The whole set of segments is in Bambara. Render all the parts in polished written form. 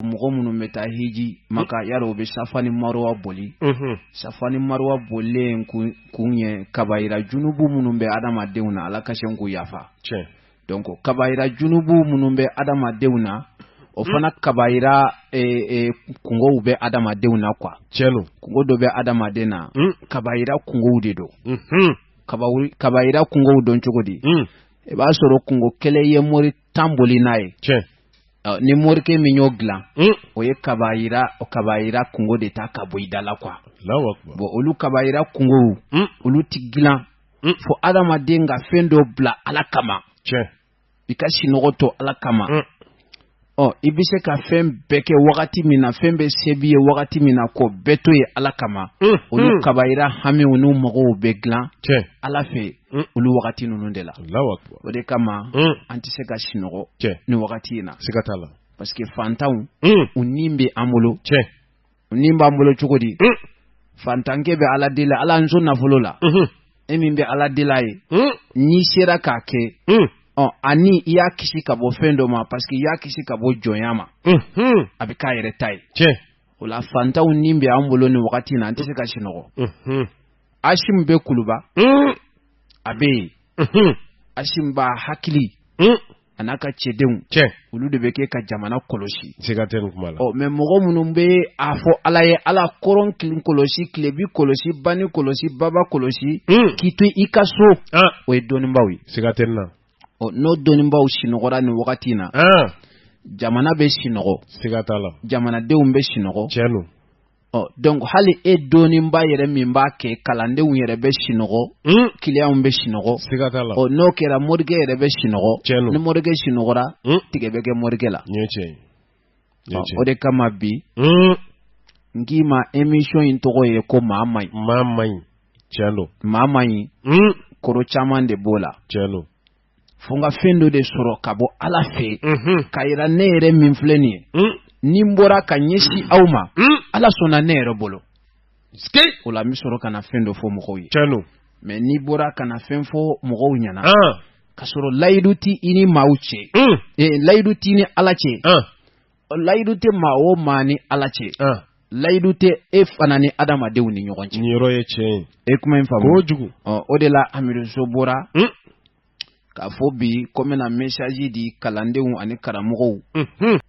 Mɔgɔ minnu bɛ taa hiji Maka, yarɔ u bɛ Safa ni Maruwa boli. Safa ni Maruwa bolilen kun ye kabayira junubu minnu bɛ adamadenw na, Ala ka se k'u yafa. Donc kabayira junubu minnu bɛ adamadenw na, o fana kabayira kungow bɛ adamadenw na quoi. Tiɲɛ don. Kungo dɔ bɛ adamaden na, kabayira kungow de don. Kabayira kungow dɔn cogo di? I b'a sɔrɔ kungo kelen ye mori 10 boli n'a ye. Ni morikɛ min y'o dilan, o ye kabayira, o kabayira kungo de ta ka bɔ i da la quoi. Bon, olu kabayira kungow, olu ti dilan fo adamaden ka fɛn dɔ bila Ala kama. I ka sinɔgɔ to Ala kama. Ɔ, i bɛ se ka fɛn bɛɛ kɛ wagati min na, fɛn bɛɛ se b'i ye wagati min na, k'o bɛɛ to yen Ala kama. Olu kabayira hamiw n'u magow bɛ dilan Ala fɛ olu wagati ninnu de la. O de kama an tɛ se ka sinɔgɔ ni wagati in na. Siga t'a la. Parce que fantanw, u ni bɛ an bolo. U ni b'an bolo cogo di? Fantankɛ bɛ Ala deli, Ala n sɔn nafolo la. E min bɛ Ala deli a ye, n'i sera k'a kɛ, ɔ, ani i y'a kisi ka bɔ fɛn dɔ ma, parce que i y'a kisi ka bɔ jɔnya ma, a bɛ k'a yɛrɛ ta ye. O la fantanw ni bɛ an bolo nin wagati in na, an tɛ se ka sinɔgɔ. Asim bɛ Kuluba, a bɛ yen. Asim b'a hakili a n'a ka cɛdenw, olu de bɛ kɛ ka jamana kɔlɔsi. Siga tɛ nin kuma la. Ɔ, mais mɔgɔ minnu bɛ a fɔ Ala ye, Ala kɔrɔn kilin kɔlɔsi, tilebi kɔlɔsi, bani kɔlɔsi, baba kɔlɔsi, k'i to i ka so, o ye dɔnnibaw ye. Siga tɛ nin na. Ɔ, n'o dɔnnibaw sinɔgɔra nin wagati in na, jamana bɛ sinɔgɔ. Siga t'a la. Jamanadenw bɛ sinɔgɔ. Tiɲɛ don. Ɔ, donc hali e dɔnniba yɛrɛ min b'a kɛ, kalandenw yɛrɛ bɛ sinɔgɔ, kiliyanw bɛ sinɔgɔ. Siga t'a la. Ɔ, n'o kɛra, morikɛ yɛrɛ bɛ sinɔgɔ. Tiɲɛ don. Ni morikɛ sinɔgɔra, tigɛ bɛ kɛ morikɛ la. Nin ye tiɲɛ ye. O de kama bi n k'i ma, émission in tɔgɔ ye ko maa man ɲi. Maa man ɲi. Tiɲɛ don. Maa man ɲi. Koro caman de b'o la. Tiɲɛ don. Fo n ka fɛn dɔ de sɔrɔ ka bɔ Ala fɛ, ka yira ne yɛrɛ min filɛ nin ye, ni n bɔra ka ɲɛsin aw ma, Ala sɔnna ne yɛrɛ bolo. O la n bɛ sɔrɔ ka na fɛn dɔ fɔ mɔgɔw ye. Tiɲɛ don. Mais n'i bɔra ka na fɛn fɔ mɔgɔw ɲɛna, ka sɔrɔ layidu t'i i ni maaw cɛ, layidu t'i ni Ala cɛ, layidu tɛ maa o maa ni Ala cɛ, layidu tɛ e fana ni adamadenw ni ɲɔgɔn cɛ. Nin yɔrɔ ye tiɲɛ ye. E kuma in faamu. Kojugu. Ɔ, o de la Amidu So bɔra k'a fɔ bi ko n bɛna message di kalandenw ani karamɔgɔw.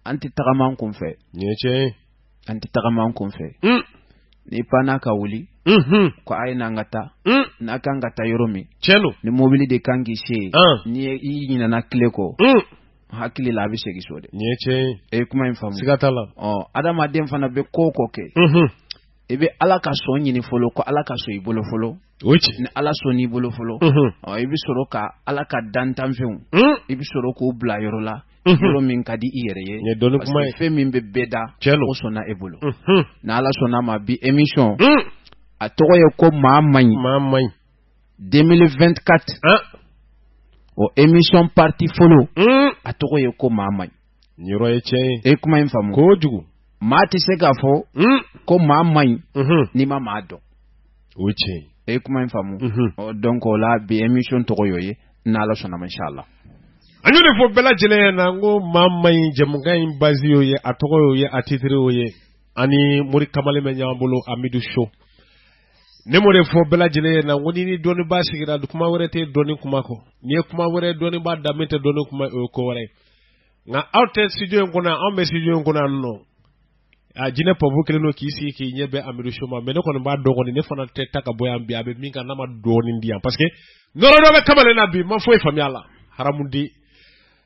An tɛ tagama an kun fɛ. Nin ye tiɲɛ ye. An tɛ tagama an kun fɛ. N'i panna ka wuli, ko a ye n'an ka taa, n'a kan ka taa yɔrɔ min. Tiɲɛ don. Ni mobili de kan k'i se yen, n'i i ɲinɛna tile kɔ, hakili la a bɛ segin so dɛ. Nin ye tiɲɛ ye. E ye kuma in faamu. Siga t'a la. Ɔ, adamaden fana bɛ ko o ko kɛ, i bɛ Ala ka sɔn ɲini fɔlɔ, ko Ala ka sɔn i bolo fɔlɔ. O ye tiɲɛ. Ni Ala sɔn i bolo fɔlɔ, ɔ, i bɛ sɔrɔ ka Ala ka dantanfɛnw, i bɛ sɔrɔ k'o bila yɔrɔ la, yɔrɔ min ka di i yɛrɛ ye. Nin ye dɔnni kuma ye. Parce que fɛn min bɛ bɛɛ da, Tiɲɛ don. o sɔnna e bolo. N'Ala sɔnna ma, bi émission, a tɔgɔ ye ko maa man ɲi. Maa man ɲi. 2024, o émission partie fɔlɔ, a tɔgɔ ye ko maa man ɲi. Nin yɔrɔ ye tiɲɛ ye. E kuma in faamu. Kojugu. Maa tɛ se k'a fɔ ko maa man ɲi n'i ma maa dɔn. O ye tiɲɛ ye. E kuma in faamu. Ɔ, donc o la bi émission tɔgɔ y'o ye, n'Ala sɔnna ma, inchallah. An y'o de fɔ bɛɛ lajɛlen ɲɛna n ko maa man ɲi, jɛmukan in base y'o ye, a tɔgɔ y'o ye, a titre y'o ye. Ani Mori Kamalen bɛ ɲɔgɔn bolo, Amidu So. Ne m'o de fɔ bɛɛ lajɛlen ɲɛna n ko ni ni dɔnnibaa sigira, kuma wɛrɛ tɛ dɔnni kuma kɔ. N'i ye kuma wɛrɛ dɔnnibaa da min tɛ dɔnni kuma, o ye ko wɛrɛ ye. Nka aw tɛ studio in kɔnɔ yan, anw bɛ studio in kɔnɔ yan nɔ. A jinɛ pɔpu kelen don k'i sigi k'i ɲɛ bɛn Amidu So ma, mais ne kɔni b'a dɔn kɔni, ne fana tɛ taa ka bɔ yan bi, a bɛ min kan n'a ma dɔɔnin di yan, parce que nɔrɔ dɔ bɛ kamalen na bi, n ma foyi faamuya a la, haramu di.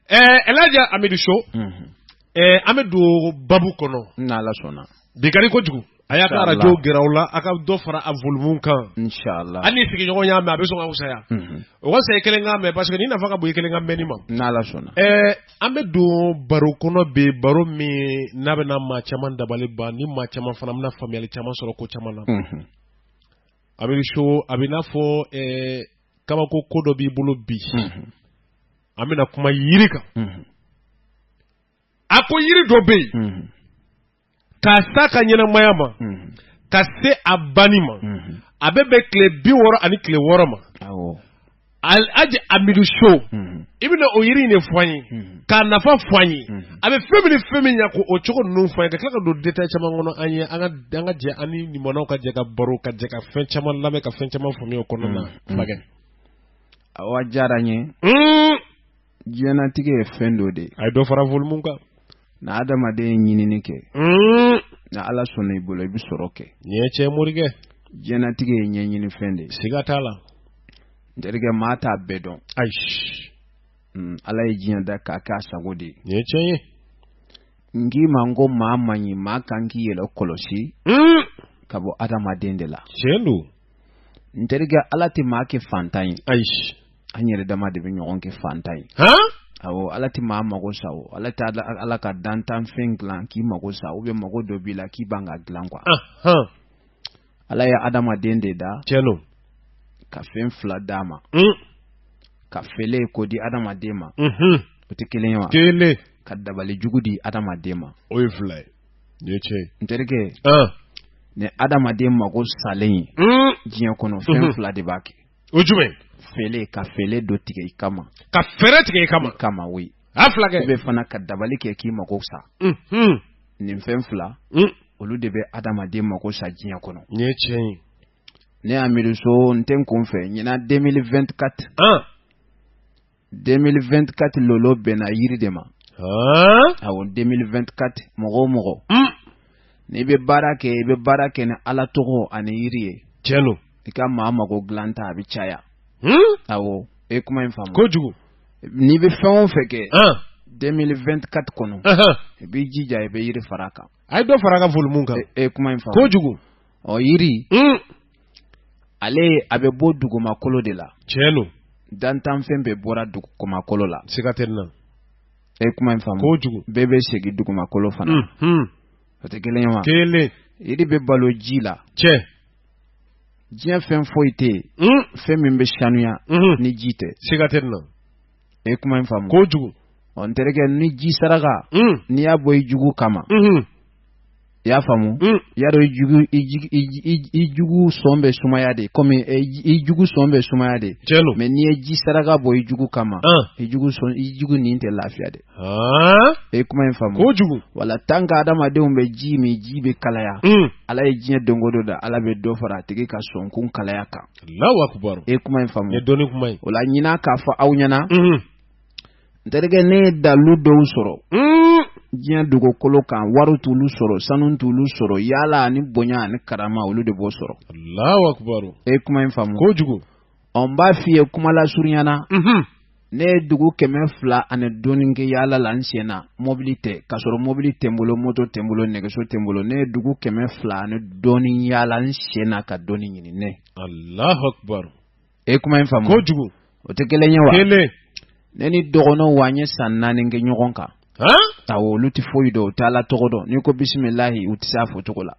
Elhaji Amidu So, an bɛ don babu kɔnɔ. N'Ala sɔnna. Bi ka di kojugu. A y'a ka arajo gɛrɛ aw la, a ka dɔ fara a volume kan. Inchallah. Hali ni sigiɲɔgɔn y'a mɛn, a bɛ sɔn ka fisaya. O ka fisa i kelen k'a mɛn, parce que ni nafa ka bon i kelen ka mɛnni ma. N'Ala sɔnna. An bɛ don baro kɔnɔ bi, baro min n'a bɛna maa caman dabali ban, ni maa caman fana bɛna faamuyali caman sɔrɔ ko caman na. Amidu So, a bɛ n'a fɔ kabako ko dɔ b'i bolo bi. An bɛna kuma yiri kan. A ko yiri dɔ bɛ yen. K'a s'a ka ɲɛnamaya ma, ka se a banni ma, a bɛ bɛn tile 66 ma. Alhaji Amidu So, i bɛna o yiri in de fɔ an ye, k'a nafa fɔ an ye, a bɛ fɛn min ni fɛn min ɲɛ, k'o cogo ninnu fɔ an ye, ka tila ka don détail caman kɔnɔ an ye. An ka jɛ, an ni limanaw ka jɛ ka baro, ka jɛ ka fɛn caman lamɛn, ka fɛn caman faamuya o kɔnɔna na. Fulakɛ. Awa, diyara n ye. Diɲɛnatigɛ ye fɛn dɔ de ye. A ye dɔ fara volume kan. Na adamaden ye ɲinini kɛ, na Ala sɔnna i bolo, i bɛ sɔrɔ kɛ. Nin ye tiɲɛ, morikɛ. Diɲɛnatigɛ ye ɲɛɲini fɛn de ye. Siga t'a la. N terikɛ, maa t'a bɛɛ dɔn. Ayi. Ala ye diɲɛ da k'a k'a sago de ye. Nin ye tiɲɛ ye. N k'i ma n ko maa man ɲi, maa kan k'i yɛrɛ kɔlɔsi ka bɔ adamaden de la. Tiɲɛ don. N terikɛ, Ala tɛ maa kɛ fantan ye. Ayi. An yɛrɛ dama de bɛ ɲɔgɔn kɛ fantan ye. Awɔ, Ala tɛ maa mago sa. O Ala tɛ Ala ka dantanfɛn dilan k'i mago sa, ou bien mago dɔ b'i la k'i ban ka dilan quoi. Ala ye adamaden de da. Tiɲɛ don. Ka fɛn fila d'a ma, ka fɛlɛ k'o di adamaden ma, o tɛ kelen ye wa? Kelen. Ka dabali jugu di adamaden ma. O ye fila ye, nin ye tiɲɛ ye. N terikɛ, ni adamaden mago salen ye diɲɛ kɔnɔ, fɛn fila de b'a kɛ. O jumɛn? Fɛlɛ, ka fɛlɛ dɔ tigɛ i kama. Ka fɛɛrɛ tigɛ i kama. I kama, oui. A fila kɛ. Ou bien fana ka dabali kɛ k'i mago sa. Nin fɛn fila, olu de bɛ adamaden mago sa diɲɛ kɔnɔ. Nin ye tiɲɛ ye. Ne Amidu So, n tɛ n kun fɛ ɲinan 2024. 2024 lolo bɛnna yiri de ma. Awɔ, 2024, mɔgɔ o mɔgɔ n'i bɛ baara kɛ, i bɛ baara kɛ ni Ala tɔgɔ ani yiri ye. Tiɲɛ don. I ka maa mago dilan ta, a bɛ caya. Awɔ, e kuma in faamu. Kojugu. N'i bɛ fɛn o fɛn kɛ 2024 kɔnɔ, i b'i jija, i bɛ yiri fara a kan. A ye dɔ fara a ka volume kan. E kuma in faamu. Kojugu. Ɔ, yiri, ale a bɛ bɔ dugumakolo de la. Tiɲɛ don. Dantanfɛn bɛɛ bɔra dugumakolo la. Siga tɛ nin na. E kuma in faamu. Kojugu. Bɛɛ bɛ segin dugumakolo fana. O tɛ kelen ye wa? Kelen. Yiri bɛ balo ji la. Tiɲɛ. Diɲɛ fɛn foyi tɛ yen fɛn min bɛ sanuya ni ji tɛ. Siga tɛ nin na. E kuma in faamu. Kojugu. Ɔ, n terikɛ, ni ji saraka, n'i y'a bɔ i jugu kama, i y'a faamu, i y'a dɔn i jugu i jugu sɔn bɛ sumaya de, komi i jugu sɔn bɛ sumaya de. Tiɲɛ don. Mais n'i ye ji saraka bɔ i jugu kama, i jugu sɔn, i jugu nin tɛ lafiya de. E kuma in faamu. Kojugu. Wala, tant que adamadenw bɛ ji min, ji bɛ kalaya. Ala ye diɲɛ don o don da, Ala bɛ dɔ fara a tigi ka sɔnkun kalaya kan. Allahu akbar. E kuma in faamu. Nin ye dɔnni kuma ye. O la, ɲinan k'a fɔ aw ɲɛna, n terikɛ, ne ye dalu dɔw sɔrɔ diɲɛ dugukolo kan, wari t'olu sɔrɔ, sanu t'olu sɔrɔ, yaala ani bonya ani karama, olu de b'o sɔrɔ. Allahu akbar. E kuma in faamu. Kojugu. Ɔ, n b'a f'i ye kuma lasurunya na, ne ye dugu 200 ani dɔɔni kɛ yaala la n sen na, mobili tɛ, k'a sɔrɔ mobili tɛ n bolo, moto tɛ n bolo, nɛgɛso tɛ n bolo. Ne ye dugu 200 ani dɔɔni yaala n sen na ka dɔɔni ɲini ne. Allahu akbar. E kuma in faamu. Kojugu. O tɛ kelen ye wa? Kelen. Ne ni dɔgɔnɔw wa, an ye san 4 kɛ ɲɔgɔn kan. Awɔ, olu tɛ foyi dɔn, u tɛ Ala tɔgɔ dɔn. N'i ko bisimilahi, u tɛ se a fɔcogo la.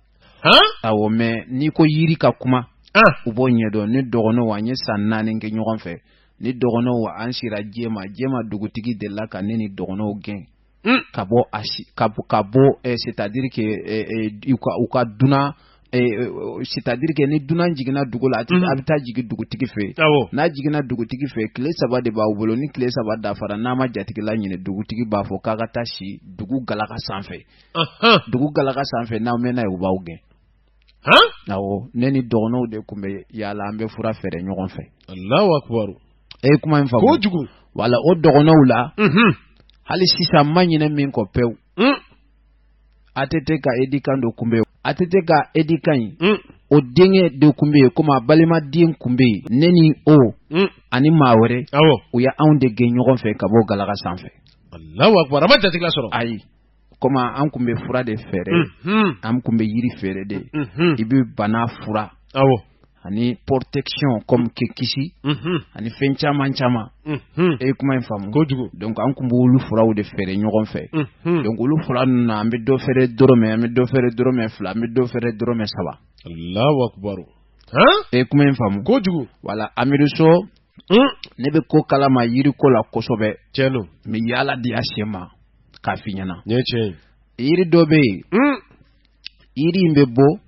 Awɔ, mais n'i ko yiri ka kuma, u b'o ɲɛdɔn. Ni dɔgɔnɔw, an ye san 4 kɛ ɲɔgɔn fɛ ni dɔgɔnɔw. An sera Jema. Jema dugutigi delila ka ne ni dɔgɔnɔw gɛn ka bɔ a si ka bɔ, c'est à dire que u ka dunan, c'est à dire que ni dunan jiginna dugu la, a bɛ taa jigin dugutigi fɛ yen. N'a jiginna dugutigi fɛ, tile 3 de b'aw bolo. Ni tile 3 dafara, n'a ma jatigila ɲini, dugutigi b'a fɔ k'a ka taa si dugu galaka sanfɛ. Dugu galaka sanfɛ, n'aw mɛnna yen, u b'aw gɛn. Awɔ, ne ni dɔgɔnɔw de tun bɛ yaala, an bɛ fura feere ɲɔgɔn fɛ. Allahu akbar. E ye kuma in faamu. Kojugu. Wala, o dɔgɔnɔw la, hali sisan n ma ɲinɛ min kɔ pewu, ATT ka éduquant dɔ tun bɛ yen. ATT ka éduquant in, o denkɛ de tun bɛ yen, komi a balimaden tun bɛ yen. Ne ni o ani maa wɛrɛ, u ye anw de gɛn ɲɔgɔn fɛ ka bɔ galaka sanfɛ. Allahu akbar, a ma jatigila sɔrɔ. Ayi, komi an tun bɛ fura de feere, an tun bɛ yiri feere de, i bɛ bana fura ani protection, comme k'i kisi ani fɛn caman caman. E ye kuma in faamu. Kojugu. Donc an tun b'olu furaw de feere ɲɔgɔn fɛ. Donc olu fura ninnu na, an bɛ dɔ feere dɔrɔmɛ, an bɛ dɔ feere dɔrɔmɛ 2, an bɛ dɔ feere dɔrɔmɛ 3. Allahu akbar. E ye kuma in faamu. Kojugu. Wala, Amidu So, ne bɛ ko kalama yiriko la kosɛbɛ. Tiɲɛ don. N bɛ yaala di a sen ma k'a f'i ɲɛna. Nin ye tiɲɛ ye. Yiri dɔ bɛ yen, yiri in bɛ bɔ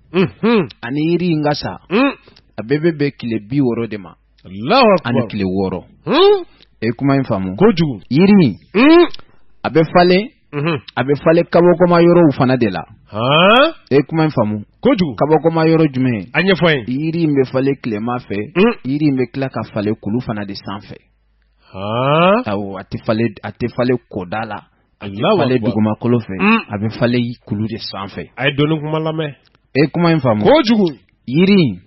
ani yiri in ka sa, a bɛɛ bɛ bɛn tile 60 de ma. Ani tile 6. E kuma in faamu kojugu. Yiri in a bɛ falen, a bɛ falen kabakoma yɔrɔw fana de la. E kuma in faamu kojugu. Kabakoma yɔrɔ jumɛn? A ɲɛfɔ an ye. Yiri in bɛ falen tilema fɛ, yiri in bɛ tila ka falen kulu fana de sanfɛ. Awɔ, a tɛ falen kɔda la, a tɛ falen dugumakolo fɛ, a bɛ falen kulu de sanfɛ. A ye dɔnni kuma lamɛn. E kuma in faamu kojugu. Yiri in,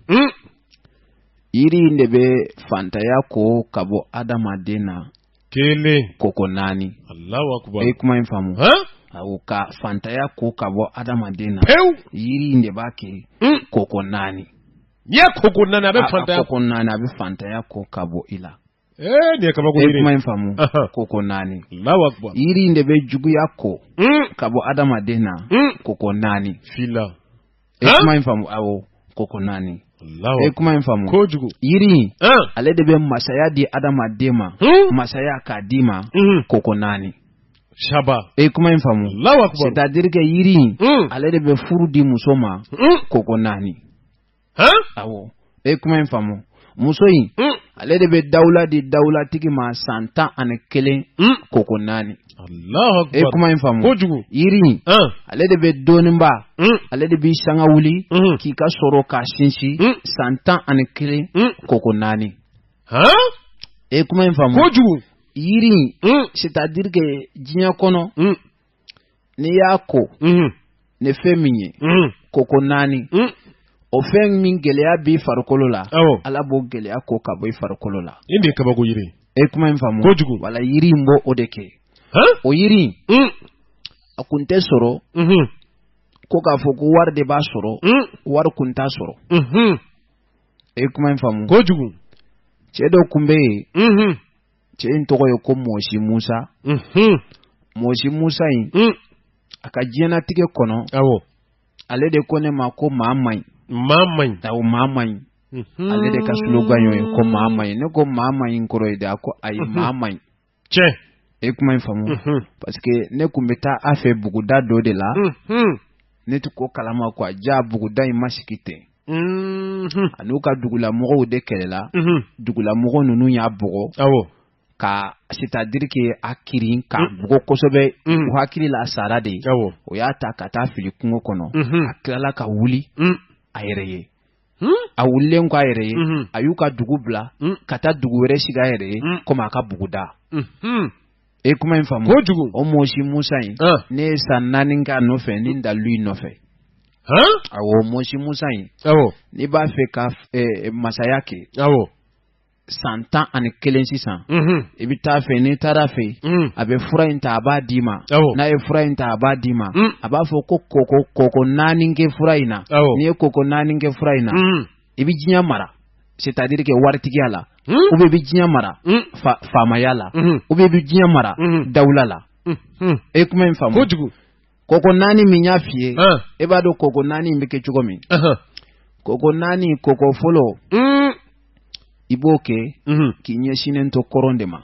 yiri in de bɛ fantanya ko ka bɔ adamaden na. Kelen. Koko 4. Allahu akbar. E kuma in faamu. Awɔ, ka fantanya ko ka bɔ adamaden na. Pewu. Yiri in de b'a kɛ koko 4. N'i ye koko 4, a bɛ fantanya. Koko 4, a bɛ fantanya ko ka bɔ i la. Nin ye kabako yiri. E kuma in faamu. Koko 4. Allahu akbar. Yiri in de bɛ juguya ko ka bɔ adamaden na. Koko 4. Fila. E kuma in faamu. Awɔ, koko 4. E kuma in faamu kojugu. Yiri in, ale de bɛ masaya di adamaden ma. Masaya k'a d'i ma. Koko 4. Saba. E kuma in faamu. Allahu akbar. C'est à dire que yiri in, ale de bɛ furu di muso ma. Koko 4. Awɔ. E kuma in faamu. Muso in, ale de bɛ dawula di dawulatigi ma san 11. Koko 4. Allahu akbar. E kuma in faamu kojugu. Yiri in, ale de bɛ dɔɔninba, ale de b'i sanga wuli k'i ka sɔrɔ k'a sinsin san 11. Koko 4. E kuma in faamu kojugu. Yiri in, c'est à dire que diɲɛ kɔnɔ, n'i y'a ko ni fɛn min ye koko 4, o fɛn min gɛlɛya b'i farikolo la, Ala b'o gɛlɛya ko ka bɔ i farikolo la. Nin de ye kabako yiri. E kuma in faamu kojugu. Wala yiri in b'o o de kɛ. O yiri in, a kun tɛ sɔrɔ ko k'a fɔ ko wari de b'a sɔrɔ, wari kun t'a sɔrɔ. E kuma in faamu kojugu. Cɛ dɔ kun bɛ yen, cɛ in tɔgɔ ye ko Mɔsi Musa. Mɔsi Musa in, a ka diɲɛnatigɛ kɔnɔ, ale de ko ne ma ko maa man ɲi. Maa man ɲi. Awɔ, maa man ɲi. Ale de ka slogan y'o ye ko maa man ɲi. Ne ko maa man ɲi kɔrɔ ye de, a ko ayi, maa man ɲi. Tiɲɛ. E kuma in faamu. Parce que ne kun bɛ taa a fɛ buguda dɔ de la. Ne tɛ ko kalama quoi, ja buguda in ma sigi ten. A n'u ka dugulamɔgɔw de kɛlɛla. Dugulamɔgɔ ninnu y'a bugɔ. Awɔ. Ka c'est à dire que a kirin k'a bugɔ kosɛbɛ. U hakili la a sara de. Awɔ. O y'a ta ka taa fili kungo kɔnɔ. A tilala ka wuli a yɛrɛ ye. A wulilen kɔ a yɛrɛ ye, a y'u ka dugu bila ka taa dugu wɛrɛ sigi a yɛrɛ ye, komi a ka buguda. E kuma in faamu kojugu. O Mɔsi Musa in, ne ye san 4 k'a nɔfɛ ni dalu in nɔfɛ. Awɔ, Mɔsi Musa in, n'i b'a fɛ ka masaya kɛ, san 11 sisan, i bɛ taa fɛ, n'i taara fɛ, a bɛ fura in ta a b'a d'i ma. N'a ye fura in ta a b'a d'i ma, a b'a fɔ ko koko 4 kɛ fura in na. N'i ye koko 4 kɛ fura in na, i bɛ diɲɛ mara, c'est à dire que waritigiya la, ou bien i bɛ diɲɛ mara faamaya la, ou bien i bɛ diɲɛ mara dawula la. E kuma in faamu kojugu. Koko 4 min y'a f'i ye, e b'a dɔn koko 4 in bɛ kɛ cogo min. Koko 4, koko fɔlɔ, i b'o kɛ k'i ɲɛsinnen to kɔrɔn de ma.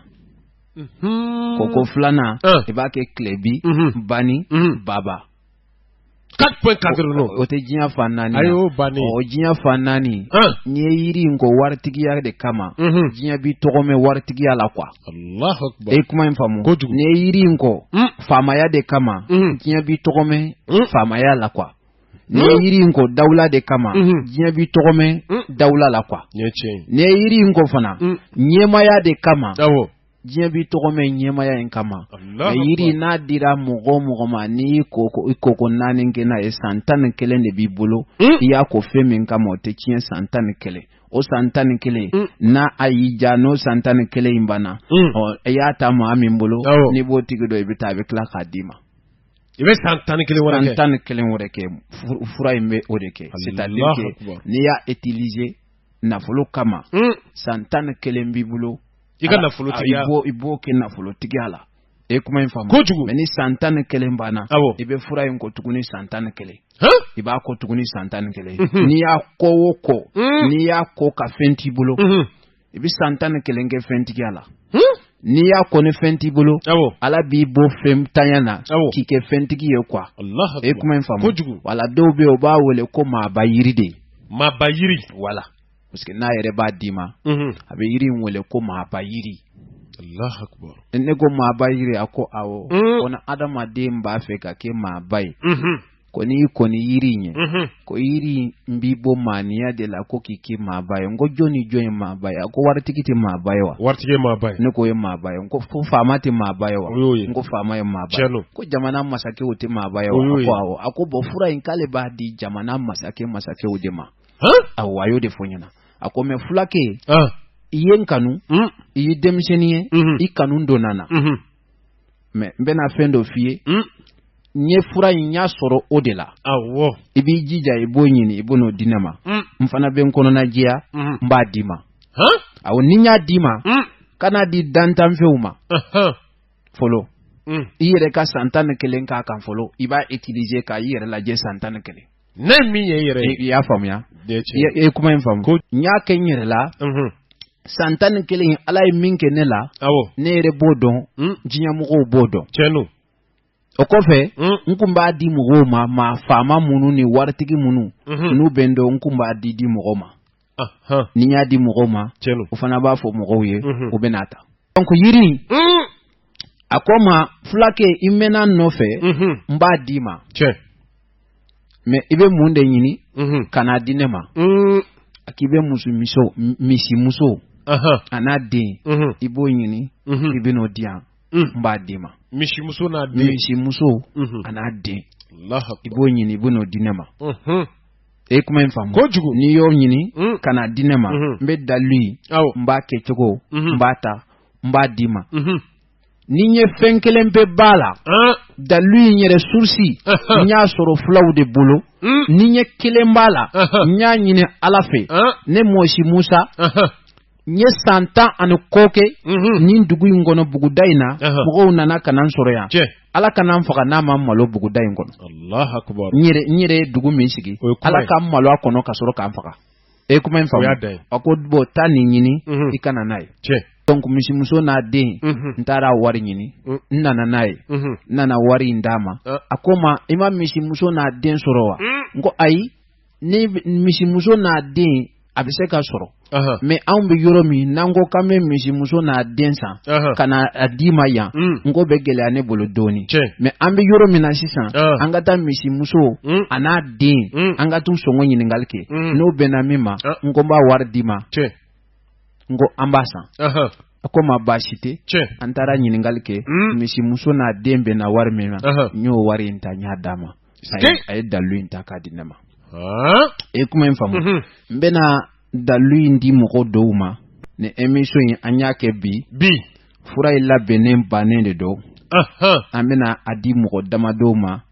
Koko filanan, i b'a kɛ tilebi, bani, baba. 4.4 o tɛ diɲɛ fan 4. Ayi, o bannen. O diɲɛ fan 4. N'i ye yiri in ko waritigiya de kama, diɲɛ b'i tɔgɔ mɛn waritigiya la quoi. Allahu akbar. E kuma in faamu kojugu. N'i ye yiri in ko faamaya de kama, diɲɛ b'i tɔgɔ mɛn faamaya la quoi. N'i ye yiri in ko dawula de kama, diɲɛ b'i tɔgɔ mɛn dawula la quoi. N'i ye yiri in ko fana ɲɛmaya de kama, diɲɛ b'i tɔgɔ mɛn ɲɛmaya in kama. Mais yiri n'a dira mɔgɔ o mɔgɔ ma, n'i y'i koko 4 kɛ n'a ye, san 11 de b'i bolo. I y'a ko fɛn min kama, o tɛ tiɲɛ san 11. O san 11, n'a a y'i ja, n'o san 11 in banna, ɔ i y'a ta maa min bolo, n'i b'o tigi dɔn, i bɛ taa, a bɛ tila k'a d'i ma. I bɛ san 11 wɛrɛ kɛ. San 11 wɛrɛ kɛ. Fura in bɛ o de kɛ. C'est à dire que n'i y'a utiliser nafolo kama, san 11 b'i bolo. I ka nafolotigiya. I b'o kɛ nafolotigiya la. E kuma in faamu kojugu. Mais ni san 11 banna, i bɛ fura in ko tuguni san 11. I b'a ko tuguni san 11. N'i y'a ko o ko, n'i y'a ko ka fɛn t'i bolo, i bɛ san 11 kɛ fɛntigiya la. N'i y'a ko ni fɛn t'i bolo, Ala b'i bɔ fɛn tanya na k'i kɛ fɛntigi ye quoi. E kuma in faamu kojugu. Wala dɔw bɛ yen, u b'a wele ko maaba yiri de. Maaba yiri. Wala. Parce que n'a yɛrɛ b'a d'i ma, a bɛ yiri in wele ko maaba yiri. Allahu akbar. Ne ko maaba yiri, a ko awɔ. Ko ni adamaden b'a fɛ ka kɛ maaba ye, ko n'i kɔni yiri in ye, ko yiri in b'i bɔ maaniya de la ko k'i kɛ maaba ye. N ko jɔn ni jɔn ye maaba ye? A ko waritigi tɛ maaba ye wa? Waritigi ye maaba ye. Ne ko o ye maaba ye. N ko fo faama tɛ maaba ye wa? N ko faama ye maaba ye. Ko jamana masakɛw tɛ maaba ye wa? A ko awɔ. A ko bɔn fura in k'ale b'a di jamana masakɛw de ma. Awɔ, a y'o de fɔ n ɲɛna. A ko mɛ fulakɛ, i ye n kanu, i ye denmisɛnnin ye, i kanu donna n na. Mɛ n bɛna fɛn dɔ f'i ye. N ye fura in y'a sɔrɔ o de la. Awɔ. I b'i jija i b'o ɲini i b'o n'o di ne ma. N fana bɛ n kɔnɔna jɛya, n b'a d'i ma. Awɔ, ni n y'a d'i ma, kana di dantanfɛnw ma. Fɔlɔ. I yɛrɛ ka san 11 k'a kan fɔlɔ, i b'a utiliser k'a i yɛrɛ lajɛ san 11. Ne min ye i yɛrɛ ye. I y'a faamuya? I ye kuma in faamu. N y'a kɛ n yɛrɛ la. San 11 Ala ye min kɛ ne la. Awɔ. Ne yɛrɛ b'o dɔn. Diɲɛmɔgɔw b'o dɔn. Tiɲɛ don. O kɔfɛ, n kun b'a di mɔgɔw ma, maa faama minnu ni waritigi minnu, n'u bɛ n dɔn, n kun b'a di mɔgɔw ma. Ni n y'a di mɔgɔw ma, o fana b'a fɔ mɔgɔw ye, u bɛ n'a ta. Donc yiri in, a ko ma fulakɛ i mɛnna n nɔfɛ, n b'a d'i ma. Mais i bɛ mun de ɲini ka n'a di ne ma? A k'i bɛ misimuso a n'a den, i b'o ɲini, i bɛ n'o di yan. N b'a d'i ma. Misimuso n'a den. Misimuso a n'a den. I b'o ɲini i bɛ n'o di ne ma. E ye kuma in faamu? Kojugu. N'i y'o ɲini ka n'a di ne ma, n bɛ dalilu in, n b'a kɛcogo, n b'a ta, n b'a d'i ma. Ni n ye fɛn kelen bɛɛ b'a la, dalilu in yɛrɛ source, n y'a sɔrɔ fulaw de bolo. Ni n ye kelen b'a la, n y'a ɲini Ala fɛ. Ne Mɔsi Musa, n ye san 10 ani kɔ kɛ nin dugu in kɔnɔ, buguda in na, mɔgɔw nana ka na n sɔrɔ yan. Ala kana n faga n'a ma malo buguda in kɔnɔ. Allahu akbar. N yɛrɛ ye dugu min sigi, Ala ka n malo a kɔnɔ ka sɔrɔ k'an faga. E ye kuma in faamu? A ko bɔn taa nin ɲini, i ka na n'a ye. Donc misimuso n'a den, n taara wari ɲini, n nana n'a ye, n nana wari in d'a ma. A ko ma i ma misimuso n'a den sɔrɔ wa? N ko ayi, ni misimuso n'a den a bɛ se ka sɔrɔ. Mais anw bɛ yɔrɔ min, n'an ko k'an bɛ misimuso n'a den san ka na a d'i ma yan, n ko bɛ gɛlɛya ne bolo dɔɔni. Mais an bɛ yɔrɔ min na sisan, an ka taa misimuso a n'a den, an ka t'u sɔngɔ ɲininkali kɛ, n'o bɛnna min ma, n ko n b'a wari d'i ma. N ko an b'a san. A ko ma baasi tɛ. An taara ɲininkali kɛ, misimuso n'a den bɛnna wari min ma, n y'o wari in ta, n y'a d'a ma. A ye dalilu in ta k'a di ne ma. E kuma in faamu? N bɛna dalilu in di mɔgɔ dɔw ma. Ni émission in an y'a kɛ bi. Bi. Fura in labɛnnen bannen de don. An bɛna a di mɔgɔ damadɔw ma.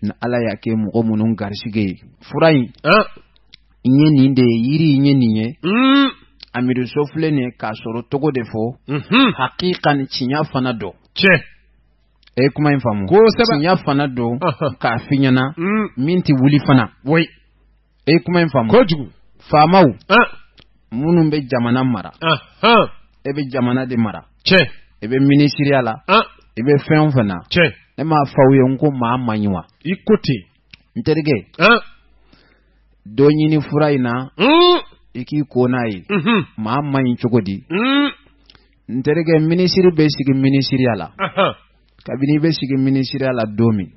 Ni Ala y'a kɛ mɔgɔ minnu garisigɛ ye. Fura in, n ye nin de ye, yiri in ye nin ye. Amidu So filɛ nin ye k'a sɔrɔ cogo de fɔ. Hakika ni tiɲɛ fana don. E ye kuma in faamu? Kosɛbɛ. Tiɲɛ fana don k'a f'i ɲɛna min tɛ wuli fana. E ye kuma in faamu? Kojugu. Faamaw minnu bɛ jamana mara. E bɛ jamana de mara. E bɛ minisiriya la. I bɛ fɛn o fɛn na. Ne m'a fɔ aw ye n ko maa man ɲi wa? I ko ten. N terikɛ. Dɔ ɲini fura in na. I k'i ko n'a ye. Maa man ɲi cogo di? N terikɛ, minisiri bɛ sigi minisiriya la. Kabini i bɛ sigi minisiriya la don min,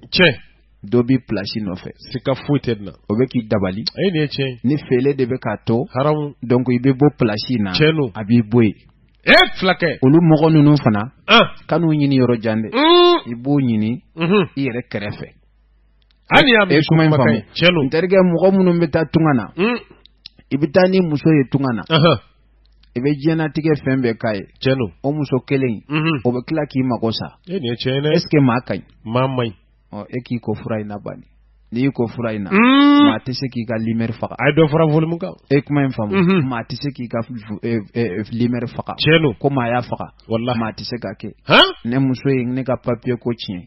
dɔ b'i pilasi nɔfɛ. Sika foyi tɛ nin na. O bɛ k'i dabali. Ayi, nin ye tiɲɛ ye. Ni fele de bɛ k'a to. Haramu. Donc i bɛ bɔ pilasi in na. Tiɲɛ don. A b'i bɔ yen. E fulakɛ. Olu mɔgɔ ninnu fana, kan'u ɲini yɔrɔ jan dɛ. I b'o ɲini i yɛrɛ kɛrɛfɛ. Hali y'a E kuma in faamu? Tiɲɛ don. N terikɛ, mɔgɔ minnu bɛ taa tunga na, i bɛ taa ni muso ye tunga na, i bɛ diɲɛnatigɛ fɛn bɛɛ k'a ye. Tiɲɛ don. O muso kelen in, o bɛ tila k'i mago sa. E nin ye tiɲɛ ye dɛ. Est ce que maa ka ɲi? Maa man ɲi. Ɔ, e k'i ko fura in na bani. N'i y'i ko fura in na, maa tɛ se k'i ka lumière faga. A ye dɔ fara volume kan. E kuma in faamu? Maa tɛ se k'i ka lumière faga. Tiɲɛ don. Ko maa y'a faga. Walahi. Maa tɛ se k'a kɛ. Ne muso ye ne ka papier ko tiɲɛ.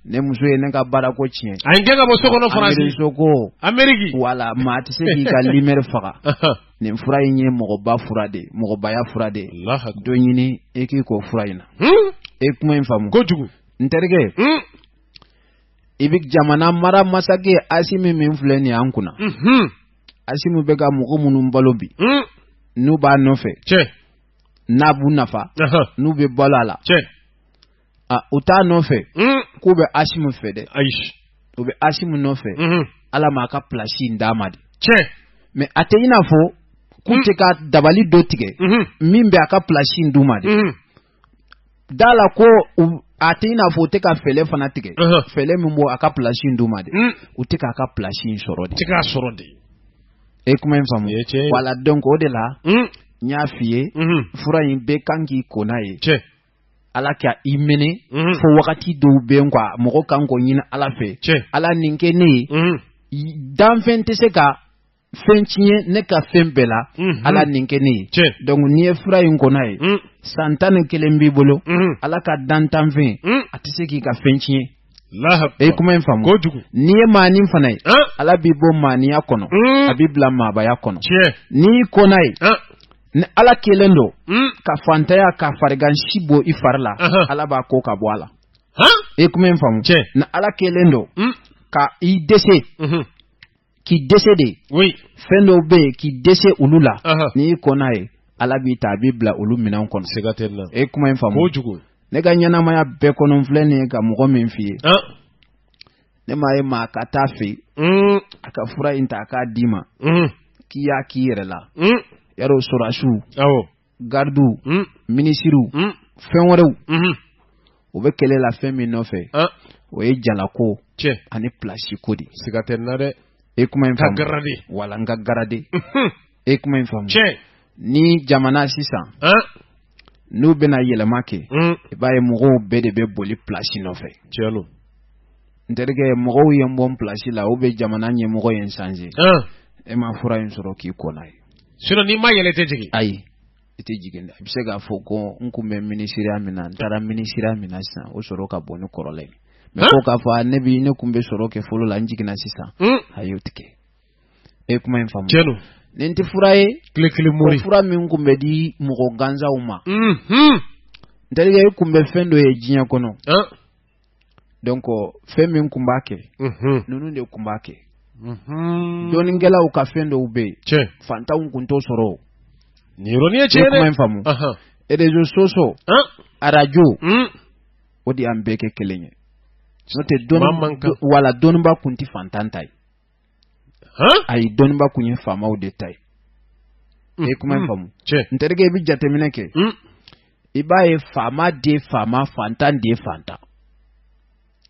Ne muso ye ne ka baara ko tiɲɛ. A ye n gɛn ka bɔ so kɔnɔ Faransi. Amérique so ko. Amérique. Wala, maa tɛ se k'i ka lumière faga. Nin fura in ye mɔgɔba fura de ye, mɔgɔbaya fura de ye. Dɔ ɲini e k'i ko fura in na. E kuma in faamu? Kojugu. N terikɛ. I bɛ jamana mara masakɛ Asimi min filɛ nin ye an kunna. Asimi bɛ ka mɔgɔ minnu balo bi. N'u b'a nɔfɛ, n'a b'u nafa, n'u bɛ balo a la, u t'a nɔfɛ k'u bɛ Asimu fɛ dɛ. Ayi. U bɛ Asimu nɔfɛ, Ala m'a ka place in d'a ma de. Mais a tɛ i n'a fɔ k'u tɛ ka dabali dɔ tigɛ min bɛ a ka place in d'u ma dɛ. Da la ko a tɛ i n'a fɔ u tɛ ka fɛlɛ fana tigɛ, fɛlɛ min b'o a ka place in d'u ma dɛ. U tɛ k'a ka place in sɔrɔ de. Tɛ k'a sɔrɔ de. E kuma in faamu? Voilà, donc o de la n y'a f'i ye, fura in bɛɛ kan k'i ko n'a ye. Ala ka i minɛ fo wagati dɔw bɛ yen quoi, mɔgɔ kan k'o ɲini Ala fɛ. Ala nin kɛ ne ye, danfɛn tɛ se ka fɛn tiɲɛ ne ka fɛn bɛɛ la. Ala nin kɛ ne ye. Donc n'i ye fura in ko n'a ye, san 11 b'i bolo, Ala ka dantanfɛn a tɛ se k'i ka fɛn tiɲɛ. E kuma in faamu? N'i ye maanin fana ye, Ala b'i bɔ maaniya kɔnɔ, a b'i bila maabaya kɔnɔ. N'i y'i ko n'a ye, ni Ala kelen don ka fantanya ka farigansi bɔ i fari la, Ala b'a ko ka bɔ a la. E kuma in faamu? Ni Ala kelen don ka i dɛsɛ, k'i dɛsɛ de, fɛn dɔw bɛ yen k'i dɛsɛ olu la, n'i y'i ko n'a ye, Ala b'i ta, a b'i bila olu minɛn kɔnɔ. E kuma in faamu? Ne ka ɲɛnamaya bɛɛ kɔnɔ filɛ nin ye ka mɔgɔ min f'i ye, ne m'a ye maa ka taa fɛ yen a ka fura in ta a k'a d'i ma k'i y'a k'i yɛrɛ la. Yarɔ, sɔrɔdasiw, gardiw, minisiriw, fɛn wɛrɛw, u bɛ kɛlɛ la fɛn min nɔfɛ, o ye jalako ani place ko de. Siga tɛ n na dɛ. E kuma in faamu? Wala n ka garade. E kuma in faamu? Ni jamana sisan n'u bɛna yɛlɛma kɛ, i b'a ye mɔgɔw bɛɛ de bɛ boli place nɔfɛ. Tiɲɛ don. N terikɛ, mɔgɔw ye n bɔ n place la, u bɛ jamana ɲɛmɔgɔ ye n changer. E ma fura in sɔrɔ k'i ko n'a ye. Sinon n'i ma yɛlɛ, i tɛ jigin. Ayi, i tɛ jigin dɛ. I bɛ se k'a fɔ ko n kun bɛ minisiriya min na, n taara minisiriya min na sisan, o sɔrɔ ka bon ni kɔrɔlen ye. Mais ko k'a fɔ ne bi ne kun bɛ sɔrɔ kɛ fɔlɔ la, n jiginna sisan, ayi, o tɛ kɛ. E kuma in faamu? Tiɲɛ don. Nin tɛ fura ye. Tile kelen mori. Fura min kun bɛ di mɔgɔ gansanw ma. N terikɛ, i kun bɛ fɛn dɔ ye diɲɛ kɔnɔ. Donc fɛn min kun b'a kɛ, ninnu de kun b'a kɛ. Dɔnnikɛlaw ka fɛn dɔw bɛ yen, fantanw kun t'o sɔrɔ. Nin yɔrɔnin ye tiɲɛ dɛ. Kuma in faamu? Réseaux sociaux, arajo, o de y'an bɛɛ kɛ kelen ye. N'o tɛ, dɔnni wala dɔnniba kun tɛ fantan ta ye. Ayi, dɔnniba kun ye faamaw de ta ye. E kuma in faamu? N terikɛ, i bɛ jateminɛ kɛ, i b'a ye faama den faama, fantan den fantan.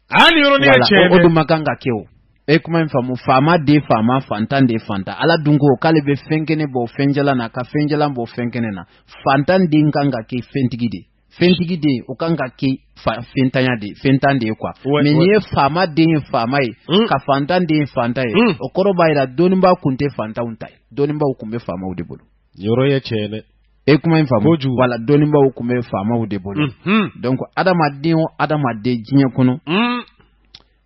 Aa, nin yɔrɔnin ye tiɲɛ dɛ. O dun ma kan ka kɛ o. E kuma in faamu? Faama den faama, fantan den fantan. Ala dun ko k'ale bɛ fɛn kɛnɛ bɔ fɛnjalan na, ka fɛnjalan bɔ fɛn kɛnɛ na. Fantan den kan ka kɛ fɛntigi de, fɛntigi den o kan ka kɛ fɛntanya de, fɛntan de ye quoi. Mais n'i ye faama den ye faama ye, ka fantan den ye fantan ye, o kɔrɔ b'a jira dɔnniba kun tɛ fantanw ta ye, dɔnnibaw kun bɛ faamaw de bolo. Yɔrɔ ye tiɲɛ dɛ. E kuma in faamu? Wala, dɔnnibaw kun bɛ faamaw de bolo. Donc adamaden o adamaden diɲɛ kɔnɔ,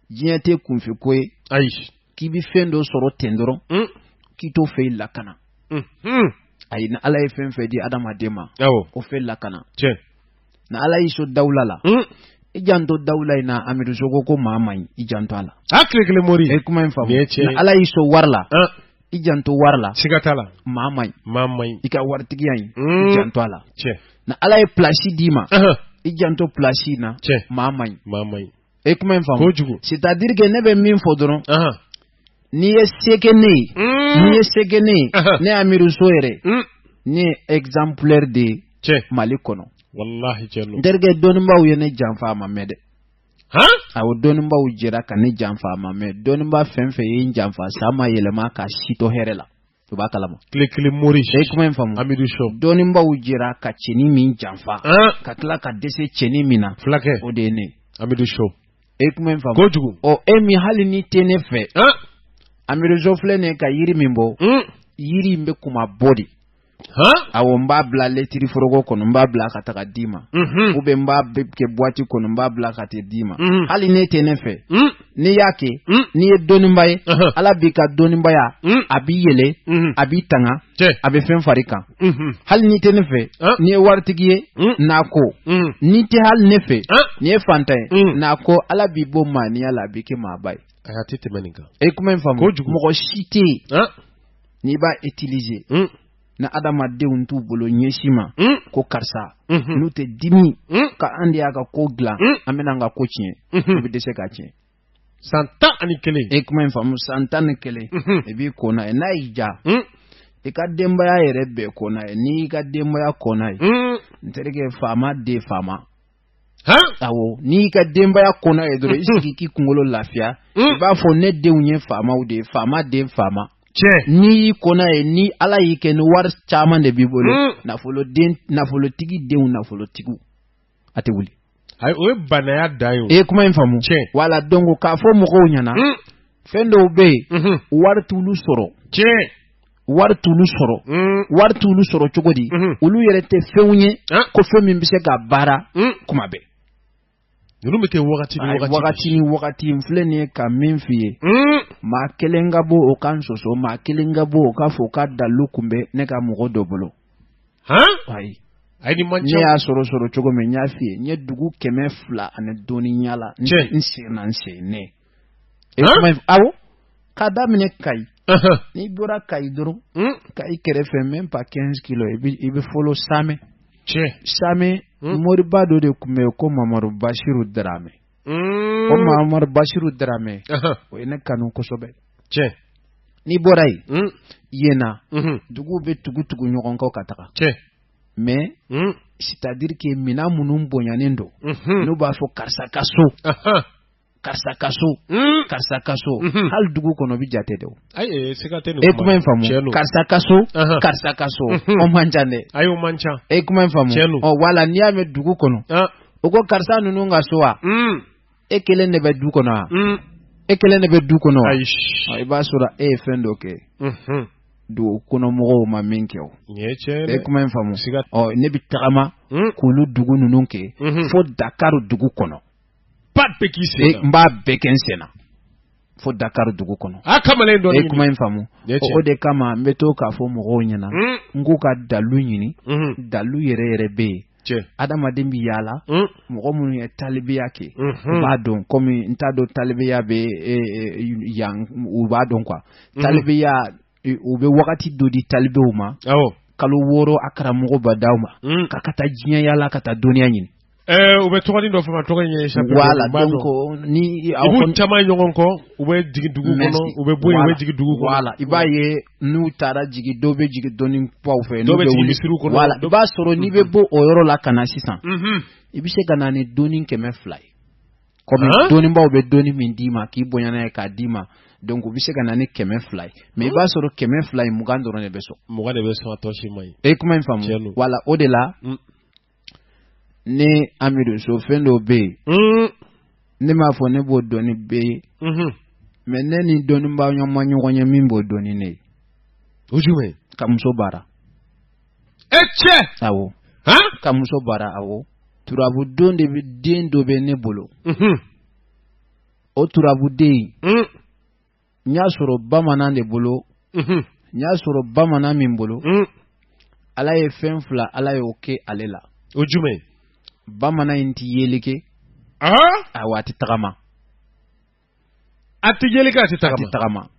diɲɛ tɛ kunfɛ ko ye. Ayi. K'i bɛ fɛn dɔ sɔrɔ ten dɔrɔn k'i t'o fɛ i lakana. Ayi, ni Ala ye fɛn fɛn di adamaden ma, o fɛn lakana. Ni Ala y'i so dawula la, i janto dawula in na. Amidu Sogo ko maa man ɲi, i janto a la. A tile kelen mori. E kuma in faamu? Ni Ala y'i so wari la, i janto wari la. Siga t'a la. Maa man ɲi. Maa man ɲi. I ka waritigiya in, i janto a la. Ni Ala ye place d'i ma, i janto place in na. Maa man ɲi. Maa man ɲi. E kuma in faamu? Kojugu. C'est à dire que ne bɛ min fɔ dɔrɔn, n'i ye se kɛ ne ye, n'i ye se kɛ ne ye, ne Amidu So yɛrɛ, ne ye exemplaire de ye Mali kɔnɔ. Walahi, tiɲɛ don. N terikɛ, dɔnnibaw ye ne janfa, a ma mɛn dɛ. Awɔ, dɔnnibaw jɛra ka ne janfa, a ma mɛn. Dɔnniba fɛn fɛn ye n janfa, san ma yɛlɛma ka si to hɛrɛ la, u b'a kalama. Tile kelen mori. E kuma in faamu? Amidu So. Dɔnnibaw jɛra ka cɛnin min janfa, ka tila ka dɛsɛ cɛnin min na, fulakɛ, o de ye ne ye. Amidu So. E kuma in faamu? Kojugu. Ɔ, e min hali ni tɛ ne fɛ, Amidu So filɛ nin ye ka yiri min bɔ, yiri in bɛ kuma bɔ de. Awɔ, n b'a bila lɛtiri foroko kɔnɔ, n b'a bila ka taga d'i ma, ou bien n b'a kɛ boîte kɔnɔ, n b'a bila ka taa d'i ma. Hali ne tɛ ne fɛ, n'i y'a kɛ, n'i ye dɔnniba ye, Ala b'i ka dɔnnibaya, a b'i yɛlɛ, a b'i tanga, a bɛ fɛn fari kan. Hali n'i tɛ ne fɛ, n'i ye waritigi ye, n'a ko n'i tɛ hali ne fɛ, n'i ye fantan ye, n'a ko Ala b'i bɔ maaniya la, a b'i kɛ maaba ye. A tɛ tɛmɛ nin kan. E kuma in faamu? Mɔgɔ si tɛ yen n'i b'a utiliser. Ni adamadenw t'u bolo ɲɛsin ma ko karisa, n'u tɛ dimi ka an de y'a ka ko dilan, an bɛna an ka ko tiɲɛ, u bɛ dɛsɛ k'a tiɲɛ. San 11. E kuma in faamu, san 11. I b'i ko n'a ye, n'a y'i diya, i ka denbaya yɛrɛ bɛɛ ko n'a ye. N'i y'i ka denbaya ko n'a ye, n terikɛ, faama den faama. Awɔ, n'i y'i ka denbaya ko n'a ye dɔrɔn, i sigi k'i kunkolo lafiya, i b'a fɔ ne denw ye faamaw de ye, faama den faama. N'i y'i ko n'a ye, ni Ala y'i kɛ ni wari caman de b'i bolo, nafoloden, nafolotigi denw, nafolotigiw, a tɛ wuli. Ayi, o ye banaya dan ye o. I ye kuma in faamu. Wala, donc k'a fɔ mɔgɔw ɲɛna, fɛn dɔw bɛ yen, wari t'olu sɔrɔ. Wari t'olu sɔrɔ. Wari t'olu sɔrɔ cogo di? Olu yɛrɛ tɛ fɛnw ye ko fɛn min bɛ se ka baara kuma bɛɛ. Ninnu bɛ kɛ wagati ni wagati. Wagati ni wagati. N filɛ nin ye ka min f'i ye, maa kelen ka bɔ o ka n sɔsɔ, maa kelen ka bɔ o ka fɔ o ka dalu kun bɛ ne ka mɔgɔ dɔ bolo. Ayi. Ayi, ni man Ne ca. y'a sɔrɔ cogo min, n y'a f'i ye, n ye dugu 200 ani dɔɔni yaala n sen na, n sen ne. Awɔ, k'a daminɛ Kayi. N'i bɔra Kayi dɔrɔn, Kayi kɛrɛfɛ, même pas 15 kilos, i bɛ fɔlɔ Samɛ. Samɛ, moriba dɔ de tun bɛ yen ko Mamadu Basiru Daramɛ. O Mamadu Basiru Daramɛ, o ye ne kanu kosɛbɛ. N'i bɔra yen, yen na, duguw bɛ tugu tugu ɲɔgɔn kɔ ka taga. Mais c'est à dire que minɛn minnu bonyanen don, n'u b'a fɔ karisa ka so, karisa ka so, karisa ka so, hali dugu kɔnɔ bi jate dɛ o. Ayi, siga tɛ nin. E kuma in faamu, karisa ka so, karisa ka so, o man ca dɛ. Ayi, o man ca. E kuma in faamu. Ɔ wala, n'i y'a mɛn dugu kɔnɔ, o ko karisa ninnu ka so wa, e kelen de bɛ du kɔnɔ wa? E kelen de bɛ du kɔnɔ wa? I b'a sɔrɔ e ye fɛn dɔ kɛ, dugu kɔnɔ mɔgɔw ma min kɛ o. E kuma in faamu. Ɔ ne bɛ tagama k'olu dugu ninnu kɛ fo Dakar dugu kɔnɔ. Ba bɛɛ k'i sen. N b'a bɛɛ kɛ n sen na fo Dakar dugu kɔnɔ. A kamalen dɔ. E kuma in faamu. O de kama n bɛ to k'a fɔ mɔgɔw ɲɛna, n k'u ka dalu ɲini. Dalu yɛrɛ yɛrɛ bɛ yen, adamaden bɛ yaala, mɔgɔ minnu ye talibiya kɛ, u b'a dɔn. Komi n t'a dɔn talibiya bɛ yan, u b'a dɔn quoi. Talibiya, u bɛ wagati dɔ di talibew ma, kalo 6, a karamɔgɔ ba d'aw ma ka taa diɲɛ yaala, ka taa dɔnniya ɲini. U bɛ tɔgɔnin dɔ fɔ ma, tɔgɔ in ye échappé. Voilà, donc ni i b'u caman ɲɔgɔn kɔ, u bɛ jigin dugu kɔnɔ, u bɛ bɔ yen, u bɛ jigin dugu kɔnɔ. Voilà, i b'a ye n'u taara jigin, dɔw bɛ jigin dɔnnibaw fɛ. Dɔw bɛ jigin misiriw kɔnɔ. Voilà, i b'a sɔrɔ n'i bɛ bɔ o yɔrɔ la ka na sisan, i bɛ se ka na ni dɔnni 200 ye. Komi dɔnnibaw bɛ dɔnni min d'i ma k'i bonya n'a ye k'a d'i ma, donc u bɛ se ka na ni 200 ye, mais i b'a sɔrɔ 200 in, 20 dɔrɔn de bɛ sɔn. 20 de bɛ sɔn, a tɔ si man ɲi. E kuma in faamu. Voilà, o de la, ne Amidu So, fɛn dɔw bɛ yen, ne m'a fɔ ne b'o dɔn ni bɛɛ ye, mais ne ni dɔnnibaa ma ɲɔgɔn ye min b'o dɔn ni ne ye. O jumɛn? Ka muso baara. E cɛ. Awɔ, ka muso baara, awɔ. Turabuden de bɛ, den dɔ bɛ ne bolo. O turabuden in, n y'a sɔrɔ bamanan de bolo. N y'a sɔrɔ bamanan min bolo, Ala ye fɛn fila, Ala y'o kɛ ale la. O jumɛn? Bamanan in ti yeli kɛ. Awɔ, a ti tagama. A ti yeli kɛ, a ti tagama. A ti tagama.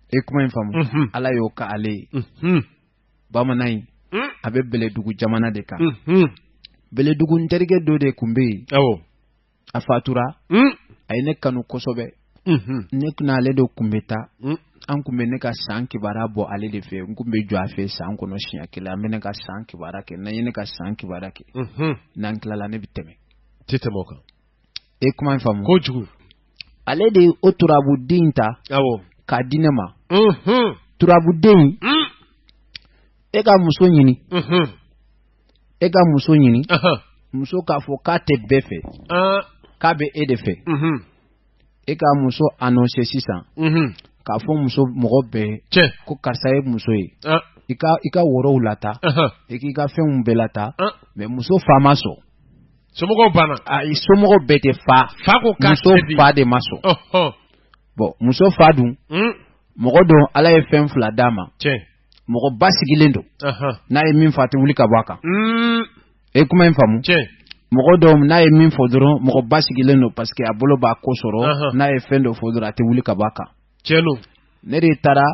E kuma in faamu. Ala y'o kɛ ale ye. Bamanan in, a bɛ Bɛlɛdugu jamana de kan. Bɛlɛdugu, n terikɛ dɔ de tun bɛ yen. A fatura. A ye ne kanu kosɛbɛ. Ne n'ale de tun bɛ taa, an tun bɛ ne ka san kibaruya bɔ ale de fɛ. N tun bɛ jɔ a fɛ san kɔnɔ siɲɛ kelen, an bɛ ne ka san kibaruya kɛ. N'an ye ne ka san kibaruya kɛ, n'an tilala, ne bɛ tɛmɛ. Ti tɛmɛ o kan. E kuma in faamu. Kojugu. Ale de ye o turabuden ta k'a di ne ma. Turabuden, e ka muso ɲini, e ka muso ɲini, muso k'a fɔ k'a tɛ bɛɛ fɛ, k'a bɛ e de fɛ. E ka muso annoncé sisan, k'a fɔ muso mɔgɔ bɛɛ ko karisa ye muso ye. I ka worow lata, i k'i ka fɛnw bɛɛ lata, mais muso fa ma sɔn. Somɔgɔw banna. Ayi, somɔgɔw bɛɛ tɛ fa. Fa ko k'a. Muso fa de ma sɔn. Bon, muso fa dun, mɔgɔ dɔn, Ala ye fɛn fila d'a ma. Mɔgɔ basigilen don, n'a ye min fɔ, a tɛ wuli ka bɔ a kan. E kuma in faamu. Mɔgɔ dɔw, n'a ye min fɔ dɔrɔn, mɔgɔ basigilen don, parce que a bolo b'a ko sɔrɔ. N'a ye fɛn dɔ fɔ dɔrɔn, a tɛ wuli ka bɔ a kan. Tiɲɛ don. Ne de taara.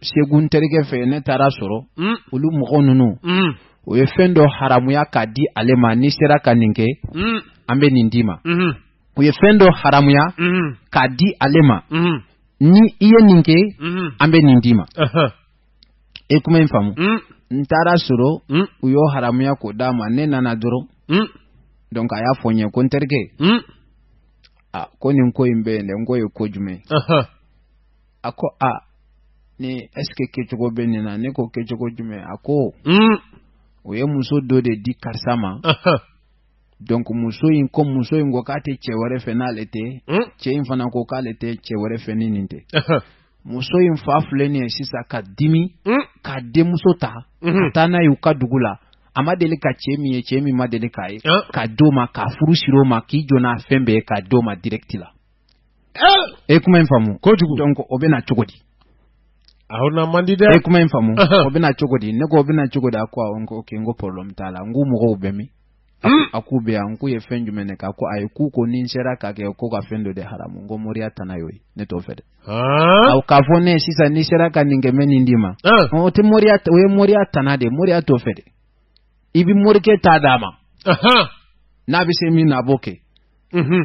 Segu n terikɛ fɛ, ne taara sɔrɔ olu mɔgɔ ninnu, o ye fɛn dɔ haramuya k'a di ale ma, n'i sera ka nin kɛ, an bɛ nin d'i ma. U ye fɛn dɔ haramuya k'a di ale ma, ni i ye nin kɛ, an bɛ nin d'i ma. E kuma in faamu? N taara sɔrɔ u y'o haramuya k'o d'a ma. Ne nana dɔrɔn, donc a y'a fɔ n ye ko n terikɛ, a ko nin ko in bɛ yen dɛ. N ko ye ko jumɛn? A ko a ni est ce que kɛcogo bɛ nin na? Ne ko kɛcogo jumɛn? A ko o ye muso dɔ de di karisa ma. Donc muso in ko, muso in ko k'a tɛ cɛ wɛrɛ fɛ n'ale tɛ. Cɛ in fana ko k'ale tɛ cɛ wɛrɛ fɛ ni nin tɛ. Muso in fa filɛ nin ye sisan ka dimi k'a denmuso ta ka taa n'a ye u ka dugu la, a ma deli ka cɛ min ye, cɛ min ma deli k'a ye, k'a d'o ma, k'a furu siri o ma, k'i jɔ n'a fɛn bɛɛ ye, k'a d'o ma direct la. E kuma in faamu? Kojugu. Donc o bɛ na cogo di? Aw na man di dɛ. E kuma in faamu? O bɛ na cogo di? Ne ko o bɛ na cogo di? A ko awɔ. N ko ok, n ko problème t'a la. N k'u mɔgɔw bɛ min? A k'u bɛ yan. N k'u ye fɛn jumɛn de kɛ? A ko ayi, k'u ko ni n sera k'a kɛ, ko ka fɛn dɔ de haramu. N ko moriya tana y'o ye, ne t'o fɛ dɛ. Aw k'a fɔ ne ye sisan, n'i sera ka nin kɛ, n bɛ nin d'i ma. O tɛ moriya, o ye moriya tana de ye. Moriya t'o fɛ dɛ. I bɛ morikɛ ta d'a ma, n'a bɛ se min na, a b'o kɛ.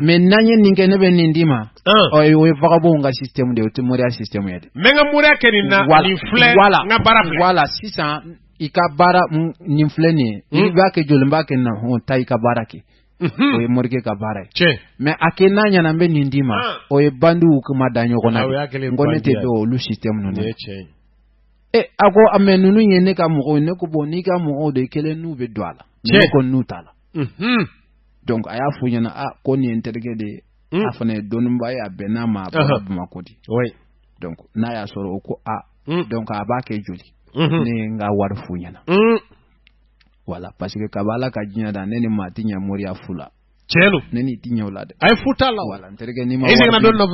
Mais n'an ye nin kɛ, ne bɛ nin d'i ma, ɔ o ye vagabond ka système de ye, o tɛ moriya système ye dɛ. N bɛ n ka moriya kɛ nin na, nin filɛ, n ka baara filɛ. Voilà, sisan i ka baara nin filɛ nin ye, i b'a kɛ joli? N b'a kɛ nin na. Hɔn, taa i ka baara kɛ. O ye morikɛ ka baara ye. Mais a kɛ n'a ɲɛna, n bɛ nin d'i ma, o ye bandiw kuma da ɲɔgɔn na. N ko ne tɛ don olu système ninnu. E a ko a mais ninnu ye ne ka mɔgɔw ye. Ne ko bon, n'i ka mɔgɔw de kelen, n'u bɛ don a la, mais ne kɔni n'u t'a la. Donc a y'a fɔ ɲɛna, a ko nin ye n terikɛ de ye, a fana ye dɔnniba ye, a bɛn n'a ma, a bɔra Bamakɔ de. Donc n'a y'a sɔrɔ, o ko a donc a b'a kɛ joli? Ne ye n ka wari f'u ɲɛna. Voilà, parce que kaba Ala ka diɲɛ da, ne ni maa ti ɲɛ moriya fu la. Tiɲɛ don. Ne ni ti ɲɛ o la dɛ. A ye fu t'a la. Voilà, n terikɛ, n'i ma wari,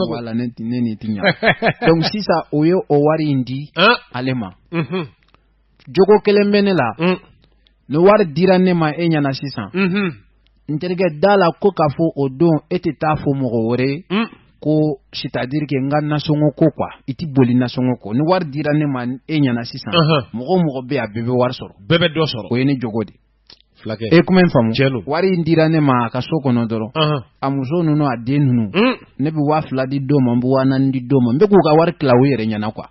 voilà, ne ni ti ɲɛ. Donc sisan o ye o wari in di ale ma. Jogo kelen bɛ ne la, ni wari dira ne ma e ɲɛna sisan, n terikɛ, da la ko k'a fɔ o don e tɛ taa fɔ mɔgɔ wɛrɛ ye ko, c'est à dire que n ka nasɔngɔ ko quoi, i ti boli nasɔngɔ kɔ. Ni wari dira ne ma e ɲɛna sisan, mɔgɔ o mɔgɔ bɛ yen, a bɛɛ bɛ wari sɔrɔ. Bɛɛ bɛ dɔ sɔrɔ. O ye ne jogo de. Fulakɛ. E kuma in faamu? Tiɲɛ don. Wari in dira ne ma a ka so kɔnɔ dɔrɔn, a muso ninnu, a den ninnu, ne bɛ 2000 di dɔw ma, n bɛ 4000 di dɔw ma, n bɛ k'u ka wari tila u yɛrɛ ɲɛna quoi.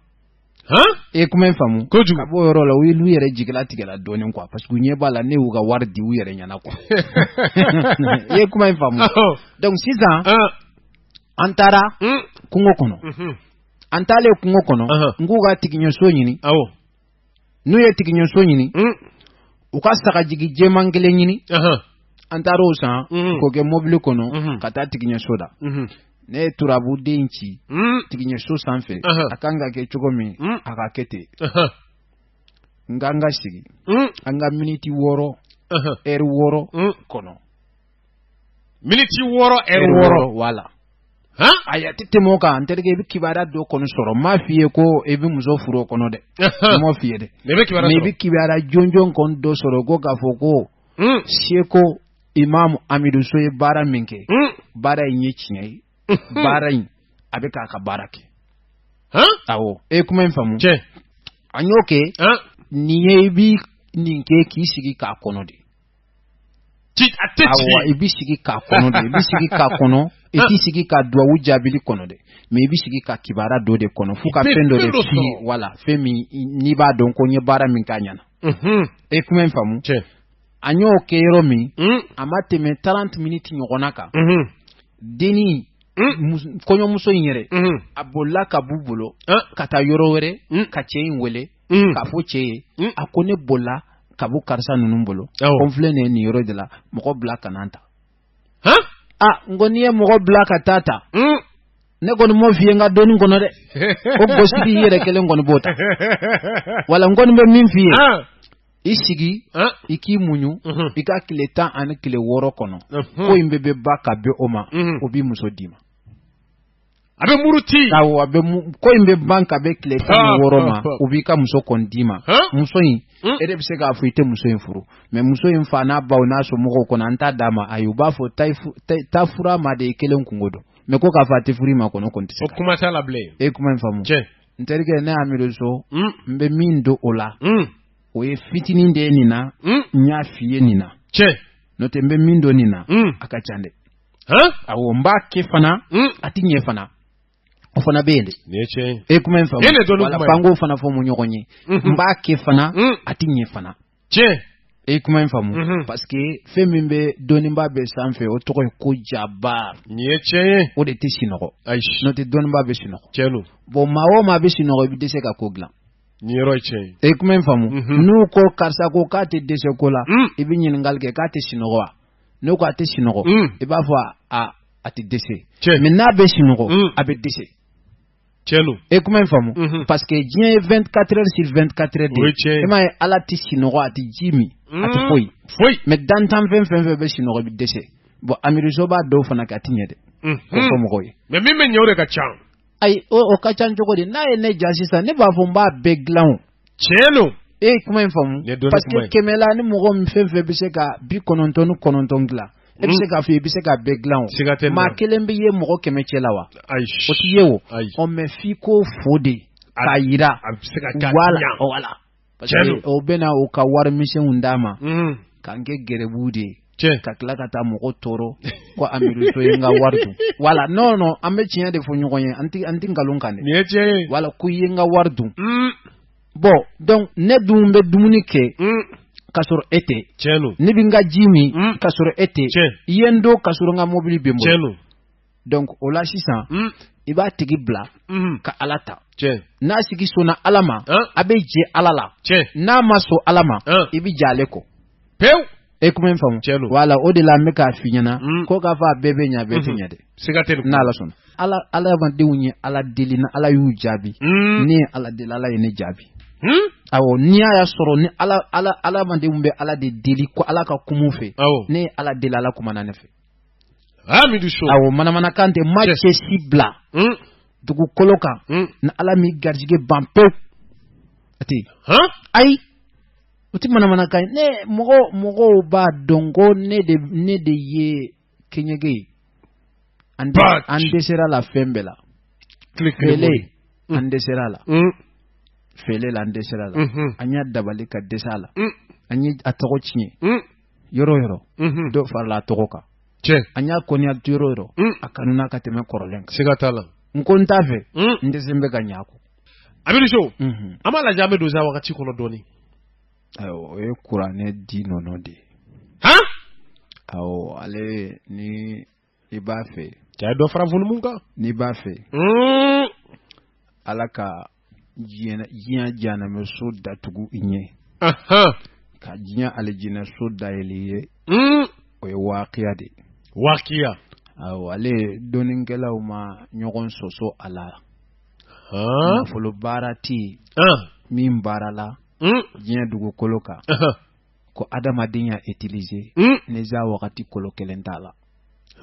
E kuma in faamu? Kojugu. Ka bɔ o yɔrɔ la, u y'u yɛrɛ jigila tigɛla dɔɔnin quoi, parce que u ɲɛ b'a la ne y'u ka wari di u yɛrɛ ɲɛna quoi. I ye kuma in faamu? Donc sisan an taara kungo kɔnɔ. An taalen kungo kɔnɔ, n k'u ka tigiɲɛso ɲini. N'u ye tigiɲɛso ɲini, u ka sagajigi jɛman kelen ɲini. An taara o san k'o kɛ mobili kɔnɔ ka taa tigiɲɛso da. Ne ye turabuden ci tigiɲɛso sanfɛ, a kan ka kɛ cogo min, a ka kɛ ten. N k'an ka sigi, an ka miniti 6, ɛri 6 kɔnɔ. Miniti 6, ɛri 6. Wala. Ayi, a tɛ tɛmɛ o kan, n terikɛ. I bɛ kibaruya dɔ kɔni sɔrɔ. N m'a f'i ye ko i bɛ muso furu o kɔnɔ dɛ, n m'o f'i ye dɛ. Mais i bɛ kibaruya jɔnjɔn kɔni dɔ sɔrɔ ko k'a fɔ ko Seko Imamu Amidu So ye baara min kɛ, baara in ye tiɲɛ ye, baara in a bɛ k'a ka baara kɛ. Awɔ, e ye kuma in faamu? An y'o kɛ. Nin ye, i bi nin kɛ k'i sigi k'a kɔnɔ de. Awɔ, i b'i sigi k'a kɔnɔ de, i b'i sigi k'a kɔnɔ. I t'i sigi ka duwawu jaabili kɔnɔ dɛ, mais i b'i sigi ka kibaruya dɔ de kɔnɔ f'u ka fɛn dɔ de f'i ye. Wala, fɛn min n'i b'a dɔn ko n ye baara min k'a ɲɛna. E kuma in faamu? An y'o kɛ yɔrɔ min, a ma tɛmɛ 30 minutes ɲɔgɔnna kan, denni, kɔɲɔmuso in yɛrɛ, a bolila ka b'u bolo ka taa yɔrɔ wɛrɛ ka cɛ in wele k'a fɔ cɛ ye, a ko ne bolila ka bɔ karisa ninnu bolo, ko n filɛ nin ye nin yɔrɔ de la, mɔgɔ bila ka na n ta. A n ko n'i ye mɔgɔ bila ka taa ta, ne kɔni m'o f'i ye n ka dɔnni kɔnɔ dɛ. O gosili, i yɛrɛ kelen kɔni b'o ta. Wala, n kɔni bɛ min f'i ye, i sigi, i k'i muɲu, i ka tile 16 kɔnɔ. Ko in bɛɛ bɛ ba ka bɛn o ma, o b'i muso d'i ma. A bɛ muruti. Awɔ, a bɛ ko in bɛ ban ka bɛn tile 16 ma, o b'i ka muso kɔni d'i ma. Muso in, e de bɛ se k'a fɔ i tɛ muso in furu, mais muso in fa n'a baw n'a somɔgɔw kɔnɔ, an t'a d'a ma. Ayi, u b'a fɔ taa furu a ma de, i kelen kungo don. Mais ko k'a fɔ a tɛ furu i ma kɔnɔ, o kɔni tɛ se. O kuma t'a la bilen. E kuma in faamu? N terikɛ, ne Amidu So, n bɛ min don o la, o ye fitinin de ye nin na. N y'a f'i ye nin na. N'o tɛ, n bɛ min don nin na, a ka ca dɛ. Awɔ, n b'a kɛ fana, a ti ɲɛ fana, o fana bɛ yen dɛ. Nin ye tiɲɛ ye. E kuma in faamu. E de dɔnni Wala kuma ye. f'an k'o fana fɔ mu ɲɔgɔn ye. N b'a kɛ fana, a ti ɲɛ fana. E kuma in faamu. Parce que fɛn min bɛ dɔnniba bɛ sanfɛ, o tɔgɔ ye ko jabar. Nin ye tiɲɛ ye. O de tɛ sunɔgɔ. Ayi. N'o tɛ, dɔnniba bɛ sunɔgɔ. Tiɲɛ don. Bon, maa o maa bɛ sunɔgɔ, i bɛ dɛsɛ ka ko dilan. Nin yɔrɔ ye tiɲɛ ye. E kuma in faamu. N'u ko karisa ko k'a tɛ dɛsɛ ko la, i bɛ ɲininkali kɛ k'a tɛ sunɔgɔ wa? N'u ko a tɛ sunɔgɔ, i b'a fɔ a tɛ dɛsɛ. Mais n'a bɛ sunɔgɔ, a bɛ dɛsɛ. Tiɲɛ don. E kuma in faamu. Parce que diɲɛ ye 24 heures sur 24 heures de O ye tiɲɛ ye. E m'a ye, Ala tɛ sunɔgɔ, a tɛ ji min, a tɛ foyi. Foyi. Mais dantan fɛn fɛn fɛn bɛ sunɔgɔ, i bɛ dɛsɛ. Bon, Amidu So b'a dɔw fana kɛ, a tɛ ɲɛ dɛ. K'o fɔ mɔgɔw ye. Mais min bɛ ɲɛ, o de ka ca. Ayi, o ka ca cogo di? N'a ye ne ja sisan, ne b'a fɔ n b'a bɛɛ dilan o. Tiɲɛ don. E ye kuma in faamu. Nin ye dɔnni Parce que kuma ye. 100 la, ni mɔgɔ min fɛn fɛn bɛ se ka 99 dilan, e bɛ se k'a fɔ i bɛ se k'a bɛɛ dilan o. Siga tɛ nin Maa na. kelen bɛ ye mɔgɔ 100 cɛ la wa? Ayi. O ti ye o. Ayi. Ɔ, mais f'i k'o fo de k'a yira. A bɛ se ka kɛ, a tɛ Voilà, ɲa. voilà. Parce Tiɲɛ que don. o bɛna o ka wari misɛnw d'a ma. K'an kɛ gɛrɛbuw de ye. Ka tila ka taa mɔgɔ tɔɔrɔ ko Amidu So ye n ka wari dun. Voilà, non non, an bɛ tiɲɛ de fɔ ɲɔgɔn ye, an ti nkalon kan dɛ. Nin ye tiɲɛ ye. Voilà, ko i ye n ka wari dun. Bon, donc ne dun bɛ dumuni kɛ ka sɔrɔ e tɛ. Tiɲɛ don. Ne bɛ n ka ji min ka sɔrɔ e tɛ. I ye n don ka sɔrɔ n ka mobili bɛ n bolo. Tiɲɛ don. Donc o la sisan, i b'a tigi bila ka Ala ta. N'a sigi sɔnna Ala ma, a bɛ jɛ Ala la. N'a ma sɔn Ala ma, i bɛ jɛ ale kɔ. Pewu. E kuma in faamu. Tiɲɛ don. Voilà, o de la n bɛ k'a f'i ɲɛna ko k'a fɔ a bɛɛ bɛ ɲɛ, a bɛɛ tɛ ɲɛ dɛ. Siga tɛ nin. N'Ala sɔnna. Ala Adamadenw ye Ala deli, ni Ala y'u jaabi. Ne ye Ala deli, Ala ye ne jaabi. Awɔ, n'i y'a sɔrɔ ni Ala Adamadenw bɛ Ala de deli ko Ala ka kuma u fɛ. Ne ye Ala deli, Ala kumana ne fɛ. Amidu So. Awɔ, manamanakan tɛ, n ma cɛ si bila dugukolo kan ni Ala m'i garijɛgɛ ban pewu. A tɛ yen. Ayi, o tɛ manamanakan ye. Ne mɔgɔw b'a dɔn ko ne de ye kɛɲɛkɛ ye. An dɛsɛra la fɛn bɛɛ la. Feere, an dɛsɛra la. Feere la, an dɛsɛra la. An y'a dabali ka dɛsɛ a la. An ye a tɔgɔ tiɲɛ. Yɔrɔ o yɔrɔ, dɔ farala a tɔgɔ kan. An y'a kɔniya yɔrɔ o yɔrɔ, a kanuna ka tɛmɛ kɔrɔlen kan. Siga t'a la. N ko n t'a fɛ, n dɛsɛ bɛ ka ɲɛ a kɔ. Amidu So, an b'a lajɛ, an bɛ don sa wagati kɔnɔ dɔɔni. Ayiwa, o ye kuranɛ di nɔnɔ de ye. Awɔ, ale ni i b'a fɛ. Cɛ ye dɔ fara volume kan. N'i b'a fɛ. Ala ka diɲɛ jahanamɛso datugu i ɲɛ. Ka diɲɛ alijinɛso dayɛlɛ i ye. O ye waakiya de ye. Waakiya. Awɔ, ale dɔnnikɛlaw ma ɲɔgɔn sɔsɔ a la. Nafolo baara tɛ yen min baarala diɲɛ dugukolo kan ko adamaden y'a utiliser ni za wagati kolo kelen t'a la.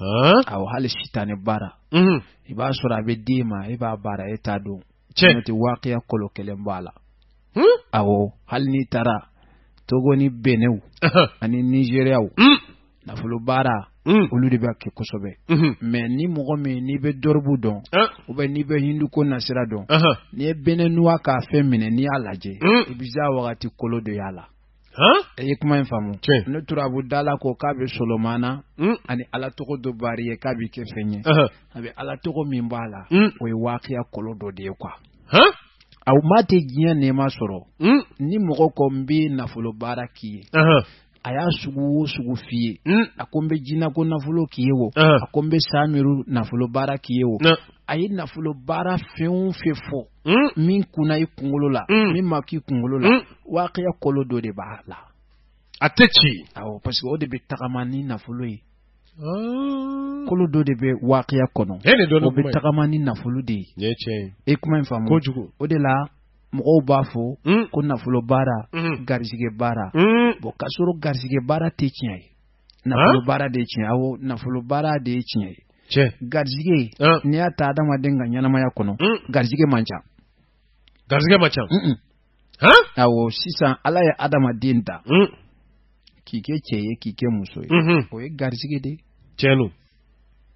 Awɔ, hali sitanɛ baara, i b'a sɔrɔ a bɛ d'e ma, e b'a baara, e t'a dɔn. N'o tɛ, waakiya kolo kelen b'a la. Awɔ, hali n'i taara Togo ni Beninw ani Nigériaw, nafolo baara olu de bɛ kɛ kosɛbɛ. Mais ni mɔgɔ min n'i bɛ dɔribu dɔn, ou bien n'i bɛ hinduko nasira dɔn, n'i ye Benenuwa ka fɛn minɛ, n'i y'a lajɛ, i bɛ za wagati kolo de y'a la. E ye kuma in faamu. Ne turabu dala ko k'a bɛ solomana ani Ala tɔgɔ dɔ baari ye k'a bɛ kɛ fɛn ye. A bɛ Ala tɔgɔ min b'a la, o ye waakiya kolo dɔ de ye quoi. Aw maa tɛ diɲɛ nɛɛma sɔrɔ. Ni mɔgɔ ko n bɛ nafolo baara k'i ye, a y'a sugu o sugu f'i ye, a ko n bɛ jinako nafolo k'i ye o, a ko n bɛ samiru nafolo baara k'i ye o, a ye nafolo baara fɛn o fɛn fɔ min kunna i kunkolo la, min ma k'i kunkolo la, waakiya kolo dɔ de b'a la. A tɛ ci. Awɔ, parce que o de bɛ tagama ni nafolo ye. Kolo dɔ de bɛ waakiya kɔnɔ, o bɛ tagama ni nafolo de ye. Nin ye tiɲɛ ye. E kuma in faamu. Kojugu. O de la mɔgɔw b'a fɔ ko nafolo baara, garisɛgɛ baara. Bon, k'a sɔrɔ garisɛgɛ baara tɛ tiɲɛ ye, nafolo baara de ye tiɲɛ ye. Awɔ, nafolo baara de ye tiɲɛ ye. Garisɛgɛ, n'i y'a ta adamaden ka ɲɛnamaya kɔnɔ, garisɛgɛ man ca. Garisɛgɛ man ca. Awɔ, sisan Ala ye adamaden da k'i kɛ cɛ ye, k'i kɛ muso ye, o ye garisɛgɛ de ye. Tiɲɛ don.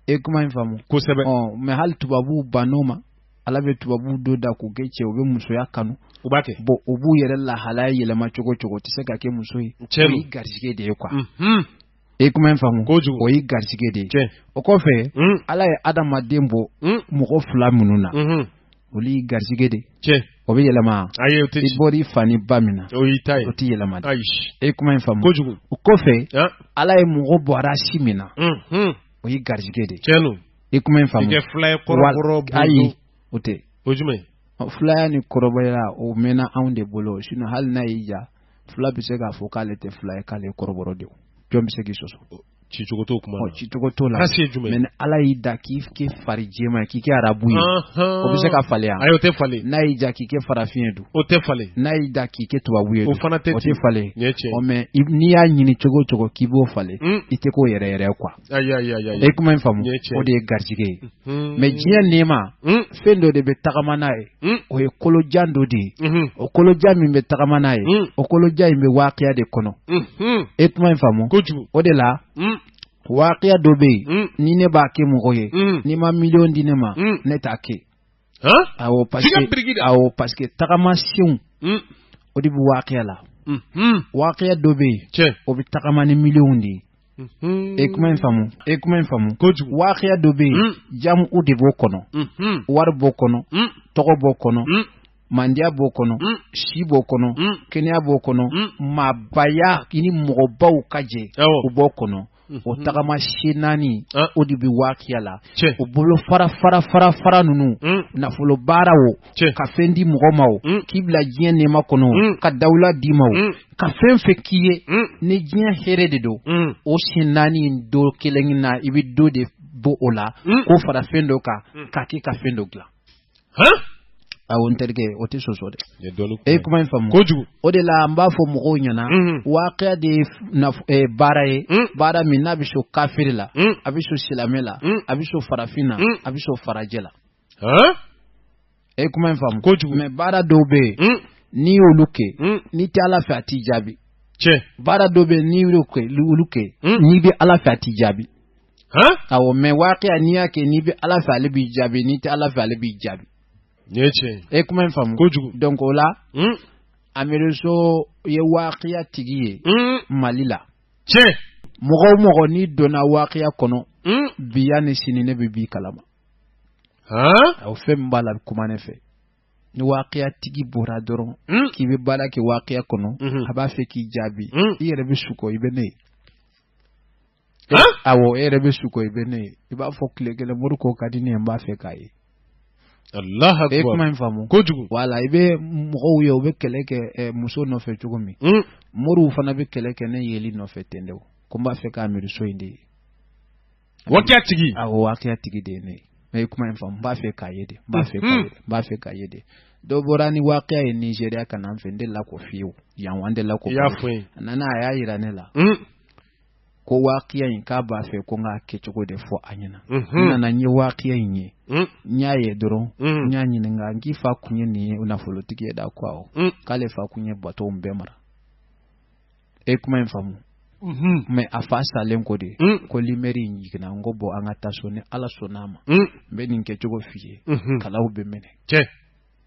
E kuma in faamu. Kosɛbɛ. Ɔ, mais hali tubabuw bann'o ma. Ala bɛ tubabu dɔ da k'u kɛ cɛ, u bɛ musoya kanu. U b'a kɛ. Bon, u b'u yɛrɛ lahalaya yɛlɛma cogo o cogo, o tɛ se ka kɛ muso ye. Tiɲɛ O don. y'i garijɛgɛ de ye quoi. E kuma in faamu? Kojugu. O y'i garijɛgɛ de ye. Tiɲɛ. O kɔfɛ, Ala ye adamaden bɔ mɔgɔ fila minnu na, olu y'i garijɛgɛ de ye. Tiɲɛ. O bɛ yɛlɛma. Ayi, o tɛ. I bɔra i fa ni ba min na, O y'i ta ye. o tɛ yɛlɛma dɛ. Ayi. E kuma in faamu? Kojugu. O kɔfɛ, Ala ye mɔgɔ bɔ arasi min na, o y'i garijɛgɛ de ye. Tiɲɛ don. I kuma in I faamu? kɛ fila ye, kɔrɔbɔrɔ, bozo. Ayi, o tɛ. O jumɛn? Filaya ni kɔrɔbɔrɔya, o mɛnna anw de bolo. Sinon, hali n'a y'i ja, fila bɛ se k'a fɔ k'ale tɛ fila ye, k'ale ye kɔrɔbɔrɔ de ye. Jɔn bɛ se k'i sɔsɔ? Cicogo t'o kuma Ɔ na. Cicogo t'o la. Rasi ye jumɛn? Mais ni Ala y'i da k'i kɛ fari jɛman ye, k'i kɛ arabu ye, o bɛ se ka falen yan? Ayi, o tɛ falen. N'a y'i ja k'i kɛ farafin ye dun? O tɛ falen. N'a y'i da k'i kɛ tubabu ye O dun? fana tɛ O ten. tɛ falen. Nin ye tiɲɛ ye. Ɔ, mais n'i y'a ɲini cogo o cogo k'i b'o falen, i tɛ k'o yɛrɛ yɛrɛ quoi. Ayi, ayi, ayi, ayi. E kuma in faamu? Nin ye tiɲɛ O ye. de ye garijɛgɛ ye. Mais diɲɛ nɛɛma, fɛn dɔ de bɛ tagama n'a ye. O ye kolojan dɔ de ye. O kolojan min bɛ tagama n'a ye, o kolojan in bɛ waaqiya de kɔnɔ. E kuma in faamu? Kojugu. O de la, waaqiya dɔ bɛ yen, ni ne b'a kɛ mɔgɔ ye, n'i ma miliyɔn di ne ma, ne t'a kɛ. Awɔ, parce F'i ka que biriki da. awɔ, parce que tagamasenw, o de bɛ waaqiya la. Waaqiya dɔ bɛ yen, o bɛ tagama ni miliyɔnw de ye. E kuma in faamu? E kuma in faamu? Kojugu. Waaqiya dɔ bɛ yen, jamu de b'o kɔnɔ, wari b'o kɔnɔ, tɔgɔ b'o kɔnɔ, mandiya b'o kɔnɔ, si b'o kɔnɔ, kɛnɛya b'o kɔnɔ, maabaya i ni mɔgɔbaw ka jɛ, o b'o kɔnɔ. O tagama sen naani, o de bɛ waaqiya la. O bolo fara fara fara fara ninnu, nafolo baara o, ka fɛn di mɔgɔ ma o, k'i bila diɲɛ nɛɛma kɔnɔ o, ka dawula d'i ma o, ka fɛn fɛn k'i ye ni diɲɛ hɛrɛ de don, o sen naani in dɔ kelen na, i bɛ dɔ de bɔ o la k'o fara fɛn dɔ kan k'a kɛ ka fɛn dɔ dilan. Awɔ, n terikɛ, o tɛ sɔsɔ dɛ. Nin ye dɔnni E kuma in faamu? Kojugu. O de la, n b'a fɔ mɔgɔw ɲɛna, waaqiya de ye baara ye, baara min n'a bɛ so kafiri la, a bɛ so silamɛ la, a bɛ so farafin na, a bɛ so farajɛ la. E kuma in faamu? Kojugu. Mais baara dɔw bɛ yen, n'i y'olu kɛ, n'i tɛ Ala fɛ, a t'i jaabi. Baara dɔw bɛ yen, n'i y'olu kɛ, n'i bɛ Ala fɛ, a t'i jaabi. Awɔ, mais waaqiya, n'i y'a kɛ, n'i bɛ Ala fɛ, ale b'i jaabi, n'i tɛ Ala fɛ, ale b'i jaabi. Nin ye tiɲɛ ye. E kuma in faamu? Kojugu. Donc o la, Amidu So ye waaqiya tigi ye Mali la. Mɔgɔ o mɔgɔ n'i donna waaqiya kɔnɔ, bi yanni sini ne bɛ b'i kalama. Awɔ, fɛn min b'a la, a bɛ kuma ne fɛ. Ni waaqiya tigi bɔra dɔrɔn k'i bɛ baara kɛ waaqiya kɔnɔ, a b'a fɛ k'i jaabi, i yɛrɛ bɛ sukɔ, i bɛ ne ye. Awɔ, e yɛrɛ bɛ sukɔ, i bɛ ne ye. I b'a fɔ tile kelen, mori ko ka di ne ye, n b'a fɛ k'a ye. Allah E akbar. kuma in faamu? Kojugu. Wala, i bɛ mɔgɔw ye, u bɛ kɛlɛ kɛ muso nɔfɛ cogo min, moriw fana bɛ kɛlɛ kɛ ne yeli nɔfɛ ten de. O ko n b'a fɛ k'a miiri so in de ye. Wakiya tigi. Awɔ, waaqiya tigi de ye ne ye. Mais i kuma in faamu? N b'a fɛ k'a ye de, n b'a fɛ k'a ye de, n b'a fɛ k'a ye de. Dɔ bɔra ni waaqiya ye Nigéria ka na an fɛ, n delila k'o f'i ye o yan wa, n delila k'o I y'a fɔ. fɔ n ye. A nana, a y'a yira ne la ko waaqiya in, k'a b'a fɛ ko n k'a kɛcogo de fɔ a ɲɛna. N nana, n ye waaqiya in ye, n y'a ye dɔrɔn, n y'a ɲininka, n k'i fa kun ye nin ye nafolotigi ye da? Ko awɔ, k'ale fa kun ye bateau bɛɛ mara. E kuma in faamu? Mais a fa salen ko de, ko lumière in jiginna. N ko bɔn, an ka taa so, ni Ala sɔnn'a ma, n bɛ nin kɛcogo f'i ye, kalaw bɛ minɛ.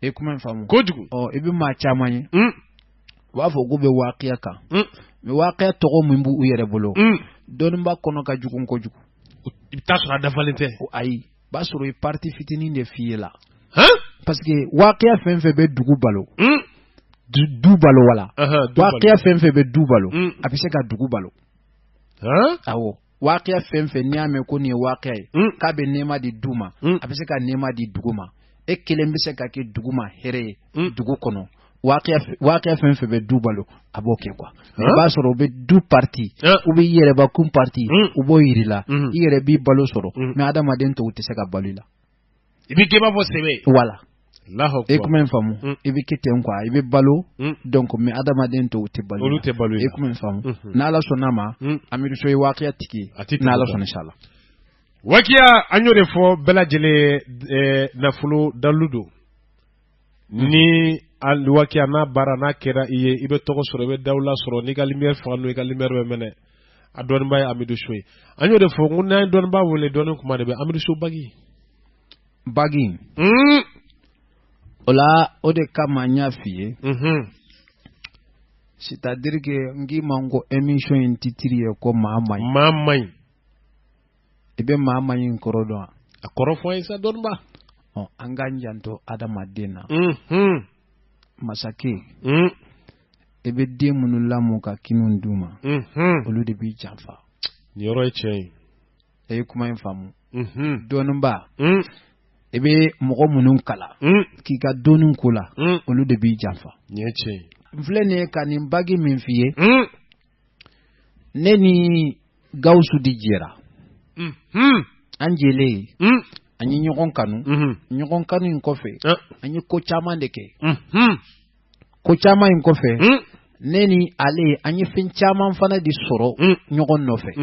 E kuma in faamu? Kojugu. Ɔ, i bɛ maa caman ye, u b'a fɔ k'u bɛ waaqiya kan, mais waaqiya tɔgɔ min b'u yɛrɛ bolo, dɔnniba kɔnɔ ka jugu kojugu. I bɛ taa sɔrɔ a dafalen tɛ. Ko ayi, b'a sɔrɔ i partie fitinin de f'i ye la, parce que waaqiya fɛn fɛn bɛ dugu balo, du balo wala, Du balo. waaqiya fɛn fɛn bɛ du balo, a bɛ se ka dugu balo. Awɔ, waaqiya fɛn fɛn n'i y'a mɛn ko nin ye waaqiya ye, k'a bɛ nɛɛma di du ma, a bɛ se ka nɛɛma di dugu ma. E kelen bɛ se ka kɛ dugu ma hɛrɛ ye dugu kɔnɔ. Waaqiya fɛn fɛn bɛ du balo, a b'o kɛ quoi. I b'a sɔrɔ u bɛ du partie, u bɛ i yɛrɛbakun partie, u b'o yir'i la, i yɛrɛ b'i balo sɔrɔ, mais adamaden tɔw tɛ se ka balo i la. I b'i kɛ i b'a fɔ sɛbɛ. Wala. Allahu E akbar. kuma in faamu? I bɛ kɛ ten quoi, i bɛ balo, donc mais adamaden tɔw tɛ balo i Olu la. tɛ balo i E la. kuma in faamu? N'Ala sɔnn'a ma, Amidu So ye waaqiya tigi ye. A tɛ tɛmɛ N'Ala o kan. sɔnna, inshallah. Wakiya, an y'o de fɔ bɛɛ lajɛlen ye, nafolo dalu don. Ni wakiya n'a baara n'a kɛra i ye, i bɛ tɔgɔ sɔrɔ, i bɛ dawula sɔrɔ, n'i ka lumière faga n'o, i ka lumière bɛ mɛnɛ. A dɔnniba ye Amidu So ye. An y'o de fɔ, n ko n'an ye dɔnniba wele, dɔnni kuma de bɛ Amidu So bagi. Bagi. O la, o de kama n y'a f'i ye, c'est à dire que n k'i ma n ko émission in titre ye ko maa man ɲi. Maa man ɲi. I bɛ maa man ɲi in kɔrɔ dɔn wa? A kɔrɔ fɔ an ye sa, dɔnniba. Ɔ, an k'an janto adamaden na. Masakɛ, i bɛ den minnu lamɔ ka kiniw d'u ma, olu de b'i janfa. Nin yɔrɔ ye tiɲɛ ye. E ye kuma in faamu? Dɔnniba, i bɛ mɔgɔ minnu kalan k'i ka dɔnni ko la, olu de b'i janfa. Nin ye tiɲɛ ye. N filɛ nin ye ka nin bagi min f'i ye, ne ni Gawusu de jɛra. An jɛlen, an ye ɲɔgɔn kanu. Ɲɔgɔn kanu in kɔfɛ, an ye ko caman de kɛ. Ko caman in kɔfɛ, ne ni ale, an ye fɛn caman fana de sɔrɔ ɲɔgɔn nɔfɛ.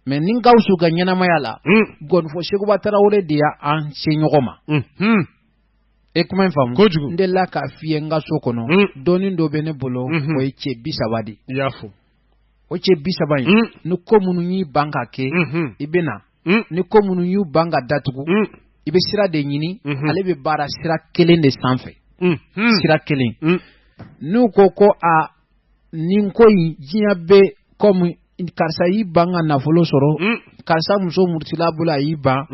Mais ni Gawusu ka ɲɛnamaya la, Gɔnifɔ Sekuba Tarawele de y'an se ɲɔgɔn ma. E kuma in faamu? Kojugu. N delila k'a f'i ye n ka so kɔnɔ, dɔɔnin dɔ bɛ ne bolo, o ye cɛ 30 de. I y'a fɔ. O cɛ 30 in, ni ko minnu y'i ban ka kɛ, i bɛ na. Ni ko minnu y'u ban ka datugu, i bɛ sira de ɲini. Ale bɛ baara sira kelen de sanfɛ. Sira kelen. N'u ko ko a nin ko in, diɲɛ bɛ komi karisa y'i ban ka nafolo sɔrɔ, karisa muso murutila bolo, a y'i ban,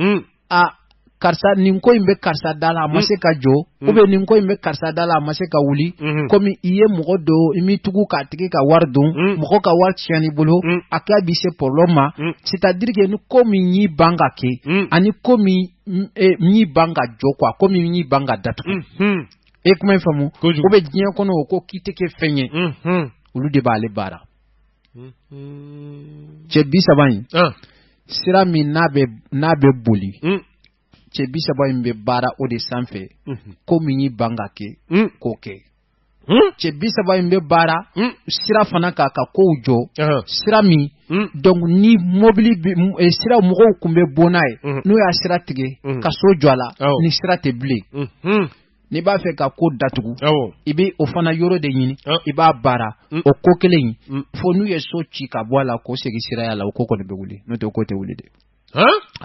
a karisa nin ko in bɛ karisa da la, a ma se ka jɔ, ou bien nin ko in bɛ karisa da la, a ma se ka wuli, komi i ye mɔgɔ dɔ, i m'i tugu k'a tigi ka wari dun, mɔgɔ ka wari tiɲɛn'i bolo, a k'a bi se problème ma. C'est à dire que ni ko min y'i ban ka kɛ, ani ko min y'i ban ka jɔ quoi, ko min y'i ban ka datugu, e kuma in faamu? O bɛ diɲɛ kɔnɔ, o ko k'i tɛ kɛ fɛn ye, olu de b'ale baara. Cɛ 30 in, sira min n'a bɛ boli, cɛ 30 in bɛ baara o de sanfɛ. Ko min y'i ban ka kɛ, k'o kɛ. Cɛ 30 in bɛ baara sira fana k'a ka kow jɔ, sira min donc ni mobili sira mɔgɔw tun bɛ bɔ n'a ye, n'u y'a sira tigɛ ka so jɔ a la, ni sira tɛ bilen. N'i b'a fɛ ka ko datugu, i bɛ o fana yɔrɔ de ɲini, i b'a baara o ko kelen in, fo n'u ye so ci ka bɔ a la k'o segin siraya la, o ko kɔni bɛ wuli, n'o tɛ o ko tɛ wuli dɛ.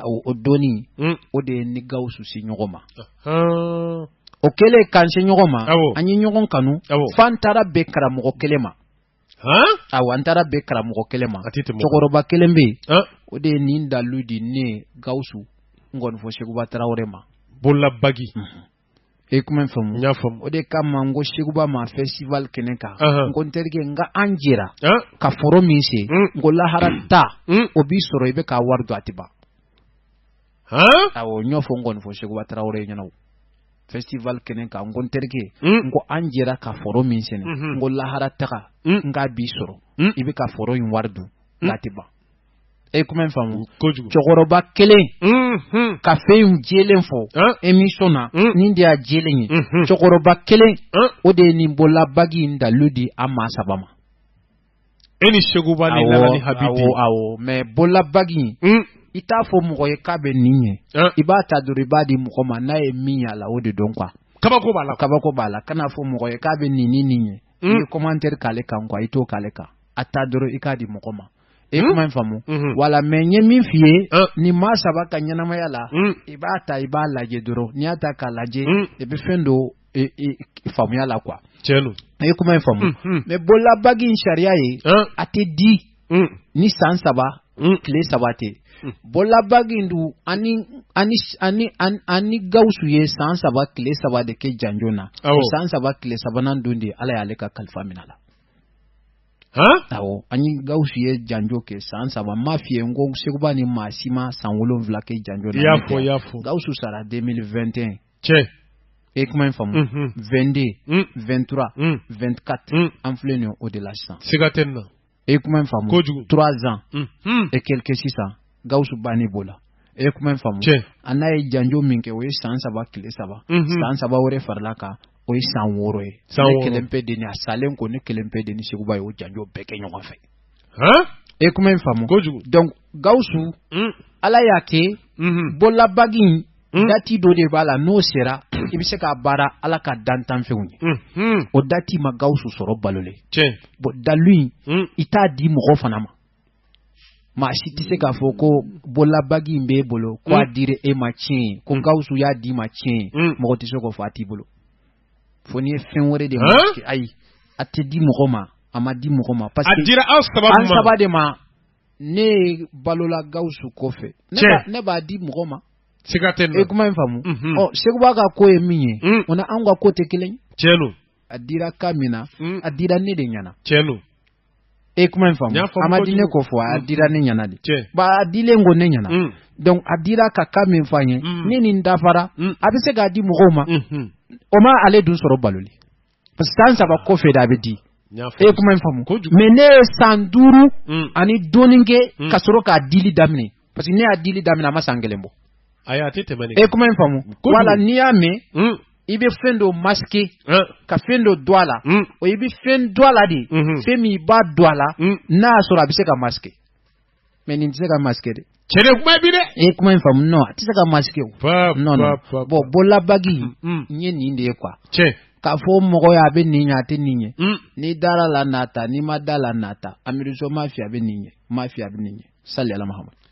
O dɔnni, o de ye ni Gawusu se ɲɔgɔn ma. O kɛlen k'an se ɲɔgɔn ma, an ye ɲɔgɔn kanu f'an taara bɛn karamɔgɔ kelen ma. Awɔ, an taara bɛn karamɔgɔ kelen ma. Cɛkɔrɔba kelen bɛ yen, o de ye nin dalu di ne Gawusu Ngɔnifɔ Sekuba Tarawele ma. Bololabagi. E kuma in faamu? N y'a faamu. O de kama n ko Sekuba ma festival kɛnɛ kan, n ko n terikɛ, n ka an jɛra ka foro min sen, n ko lahara ta o b'i sɔrɔ, i bɛ k'a wari don, a tɛ ban. Awɔ, n y'o fɔ n Ngɔnifɔ Sekuba Tarawele ɲɛna festival kɛnɛ kan. N ko n terikɛ, n ko an jɛra ka foro min sɛnɛ, n ko lahara taga, n k'a b'i sɔrɔ, i bɛ ka foro in wari dun, n'a tɛ ban. E kuma in faamu? Cɛkɔrɔba kelen ka fɛn in jɛlen fɔ émission na, nin de y'a jɛlen ye. Cɛkɔrɔba kelen, o de ye nin bololabagi in dalu di an maa saba ma. E ni Sekuba ni Lala ni Habidi. Awɔ, mais bololabagi in, i t'a fɔ mɔgɔ ye k'a bɛ nin ɲɛ, i b'a ta dɔrɔn, i b'a di mɔgɔ ma, n'a ye min y'a la, o de dɔn quoi. Kabako b'a la. Kabako b'a la. Kana fɔ mɔgɔ ye k'a bɛ nin ni nin ɲɛ. I ye commentaire k'ale kan quoi, i t'o k'ale kan. A ta dɔrɔn, i k'a di mɔgɔ ma. E kuma in faamu? Wala, mais n ye min f'i ye, nin maa saba ka ɲɛnamaya la, i b'a ta, i b'a lajɛ dɔrɔn. N'i y'a ta k'a lajɛ, i bɛ fɛn dɔ faamuya la quoi. Tiɲɛ don. E kuma in faamu? Mais bololabagi in sariya ye, a tɛ di ni san 3 tile 3 tɛ. Bololabagi in dun, ani Gawusu ye san 3 tile 3 de kɛ janjo na. O san 3 tile sabanan don de Ala y'ale ka kalifa minɛ a la. Awɔ, an ye Gawusu ye janjo kɛ san 3. N m'a f'i ye n ko Sekuba ni maa si ma san 7 kɛ janjo na. I y'a fɔ, i y'a fɔ. Gawusu sara 2021. Tiɲɛ. E kuma in faamu? 22, 23, 24, an filɛ nin ye o de la sisan. Siga tɛ nin na. E kuma in faamu? Kojugu. 3 ans et quelque sisan, Gawusu banni b'o la. E kuma in faamu? Tiɲɛ. A n'a ye janjo min kɛ, o ye san 3 tile 3. San 3 wɛrɛ farala kan, o ye san 6 ye. Ne kelen pe de ni a salen ko, ne kelen pe de ni Sekuba ye o janjo bɛɛ kɛ ɲɔgɔn fɛ. E kuma in faamu? Kojugu. Donc Gawusu, Ala y'a kɛ bololabagi in, dati dɔ de b'a la, n'o sera i bɛ se k'a baara Ala ka dantanfɛnw ye. O dati ma Gawusu sɔrɔ balolen. Tiɲɛ. Bon, dalu in, i t'a di mɔgɔ fana ma. Maa si tɛ se k'a fɔ ko bololabagi in b'e bolo ko a dira e ma tiɲɛ ye, ko Gawusu y'a d'i ma tiɲɛ ye. Mɔgɔ tɛ se k'o fɔ, a t'i bolo fo n'i ye fɛn wɛrɛ de masquer. Ayi, a tɛ di mɔgɔ ma, a ma di mɔgɔ ma parce A que dira aw saba an ma. saba de ma. Ne ye balola Gawusu kɔfɛ, ne b'a di mɔgɔ ma. Siga tɛ nin E na. kuma in faamu. Ɔ, Seguba ka ko ye min ye, o ni anw ka ko tɛ kelen ye. Tiɲɛ don. A dira ka min na, a dira ne de ɲɛna. Tiɲɛ don. E kuma in faamu. N y'a faamu A ma di ne kojugu. kɔ fɔ, a dira ne ɲɛna de. Tiɲɛ. Ba, a dilen ko ne ɲɛna. Donc a dira ka ka min fɔ an ye, ne ni n dafara, a bɛ se k'a di mɔgɔw ma. O ma ale dun sɔrɔ baloli parce que san 3 kɔfɛ de a bɛ di. N y'a E faamu. kuma in faamu. Kojugu. Mais ne ye san 5 ani dɔɔnin kɛ ka sɔrɔ k'a dili daminɛ, parce que ne y'a dili daminɛ, a ma san 1 bɔ. Ayi, a tɛ tɛmɛ nin E kuma in faamu. Kojugu. Wala n'i y'a mɛn, i bɛ fɛn dɔ masquer ka fɛn dɔ don a la. O, i bɛ fɛn don a la de, fɛn min i b'a don a la, n'a y'a sɔrɔ a bɛ se ka masquer. Mais nin tɛ se ka masquer dɛ. Cɛ de kuma bi dɛ. E ye kuma in faamu. Non, a tɛ se ka masquer o. Pa, Non, non. pa, pa. Bon, bololabagi n ye nin de ye quoi. K'a fɔ mɔgɔ ye a bɛ nin ɲɛ, a tɛ nin ɲɛ. N'i dara la, n'a ta, n'i ma da la, n'a ta. Amidu Sow m'a f'i ye a bɛ nin ɲɛ, m'a f'i ye a bɛ nin ɲɛ. Sali ala Mahamadu.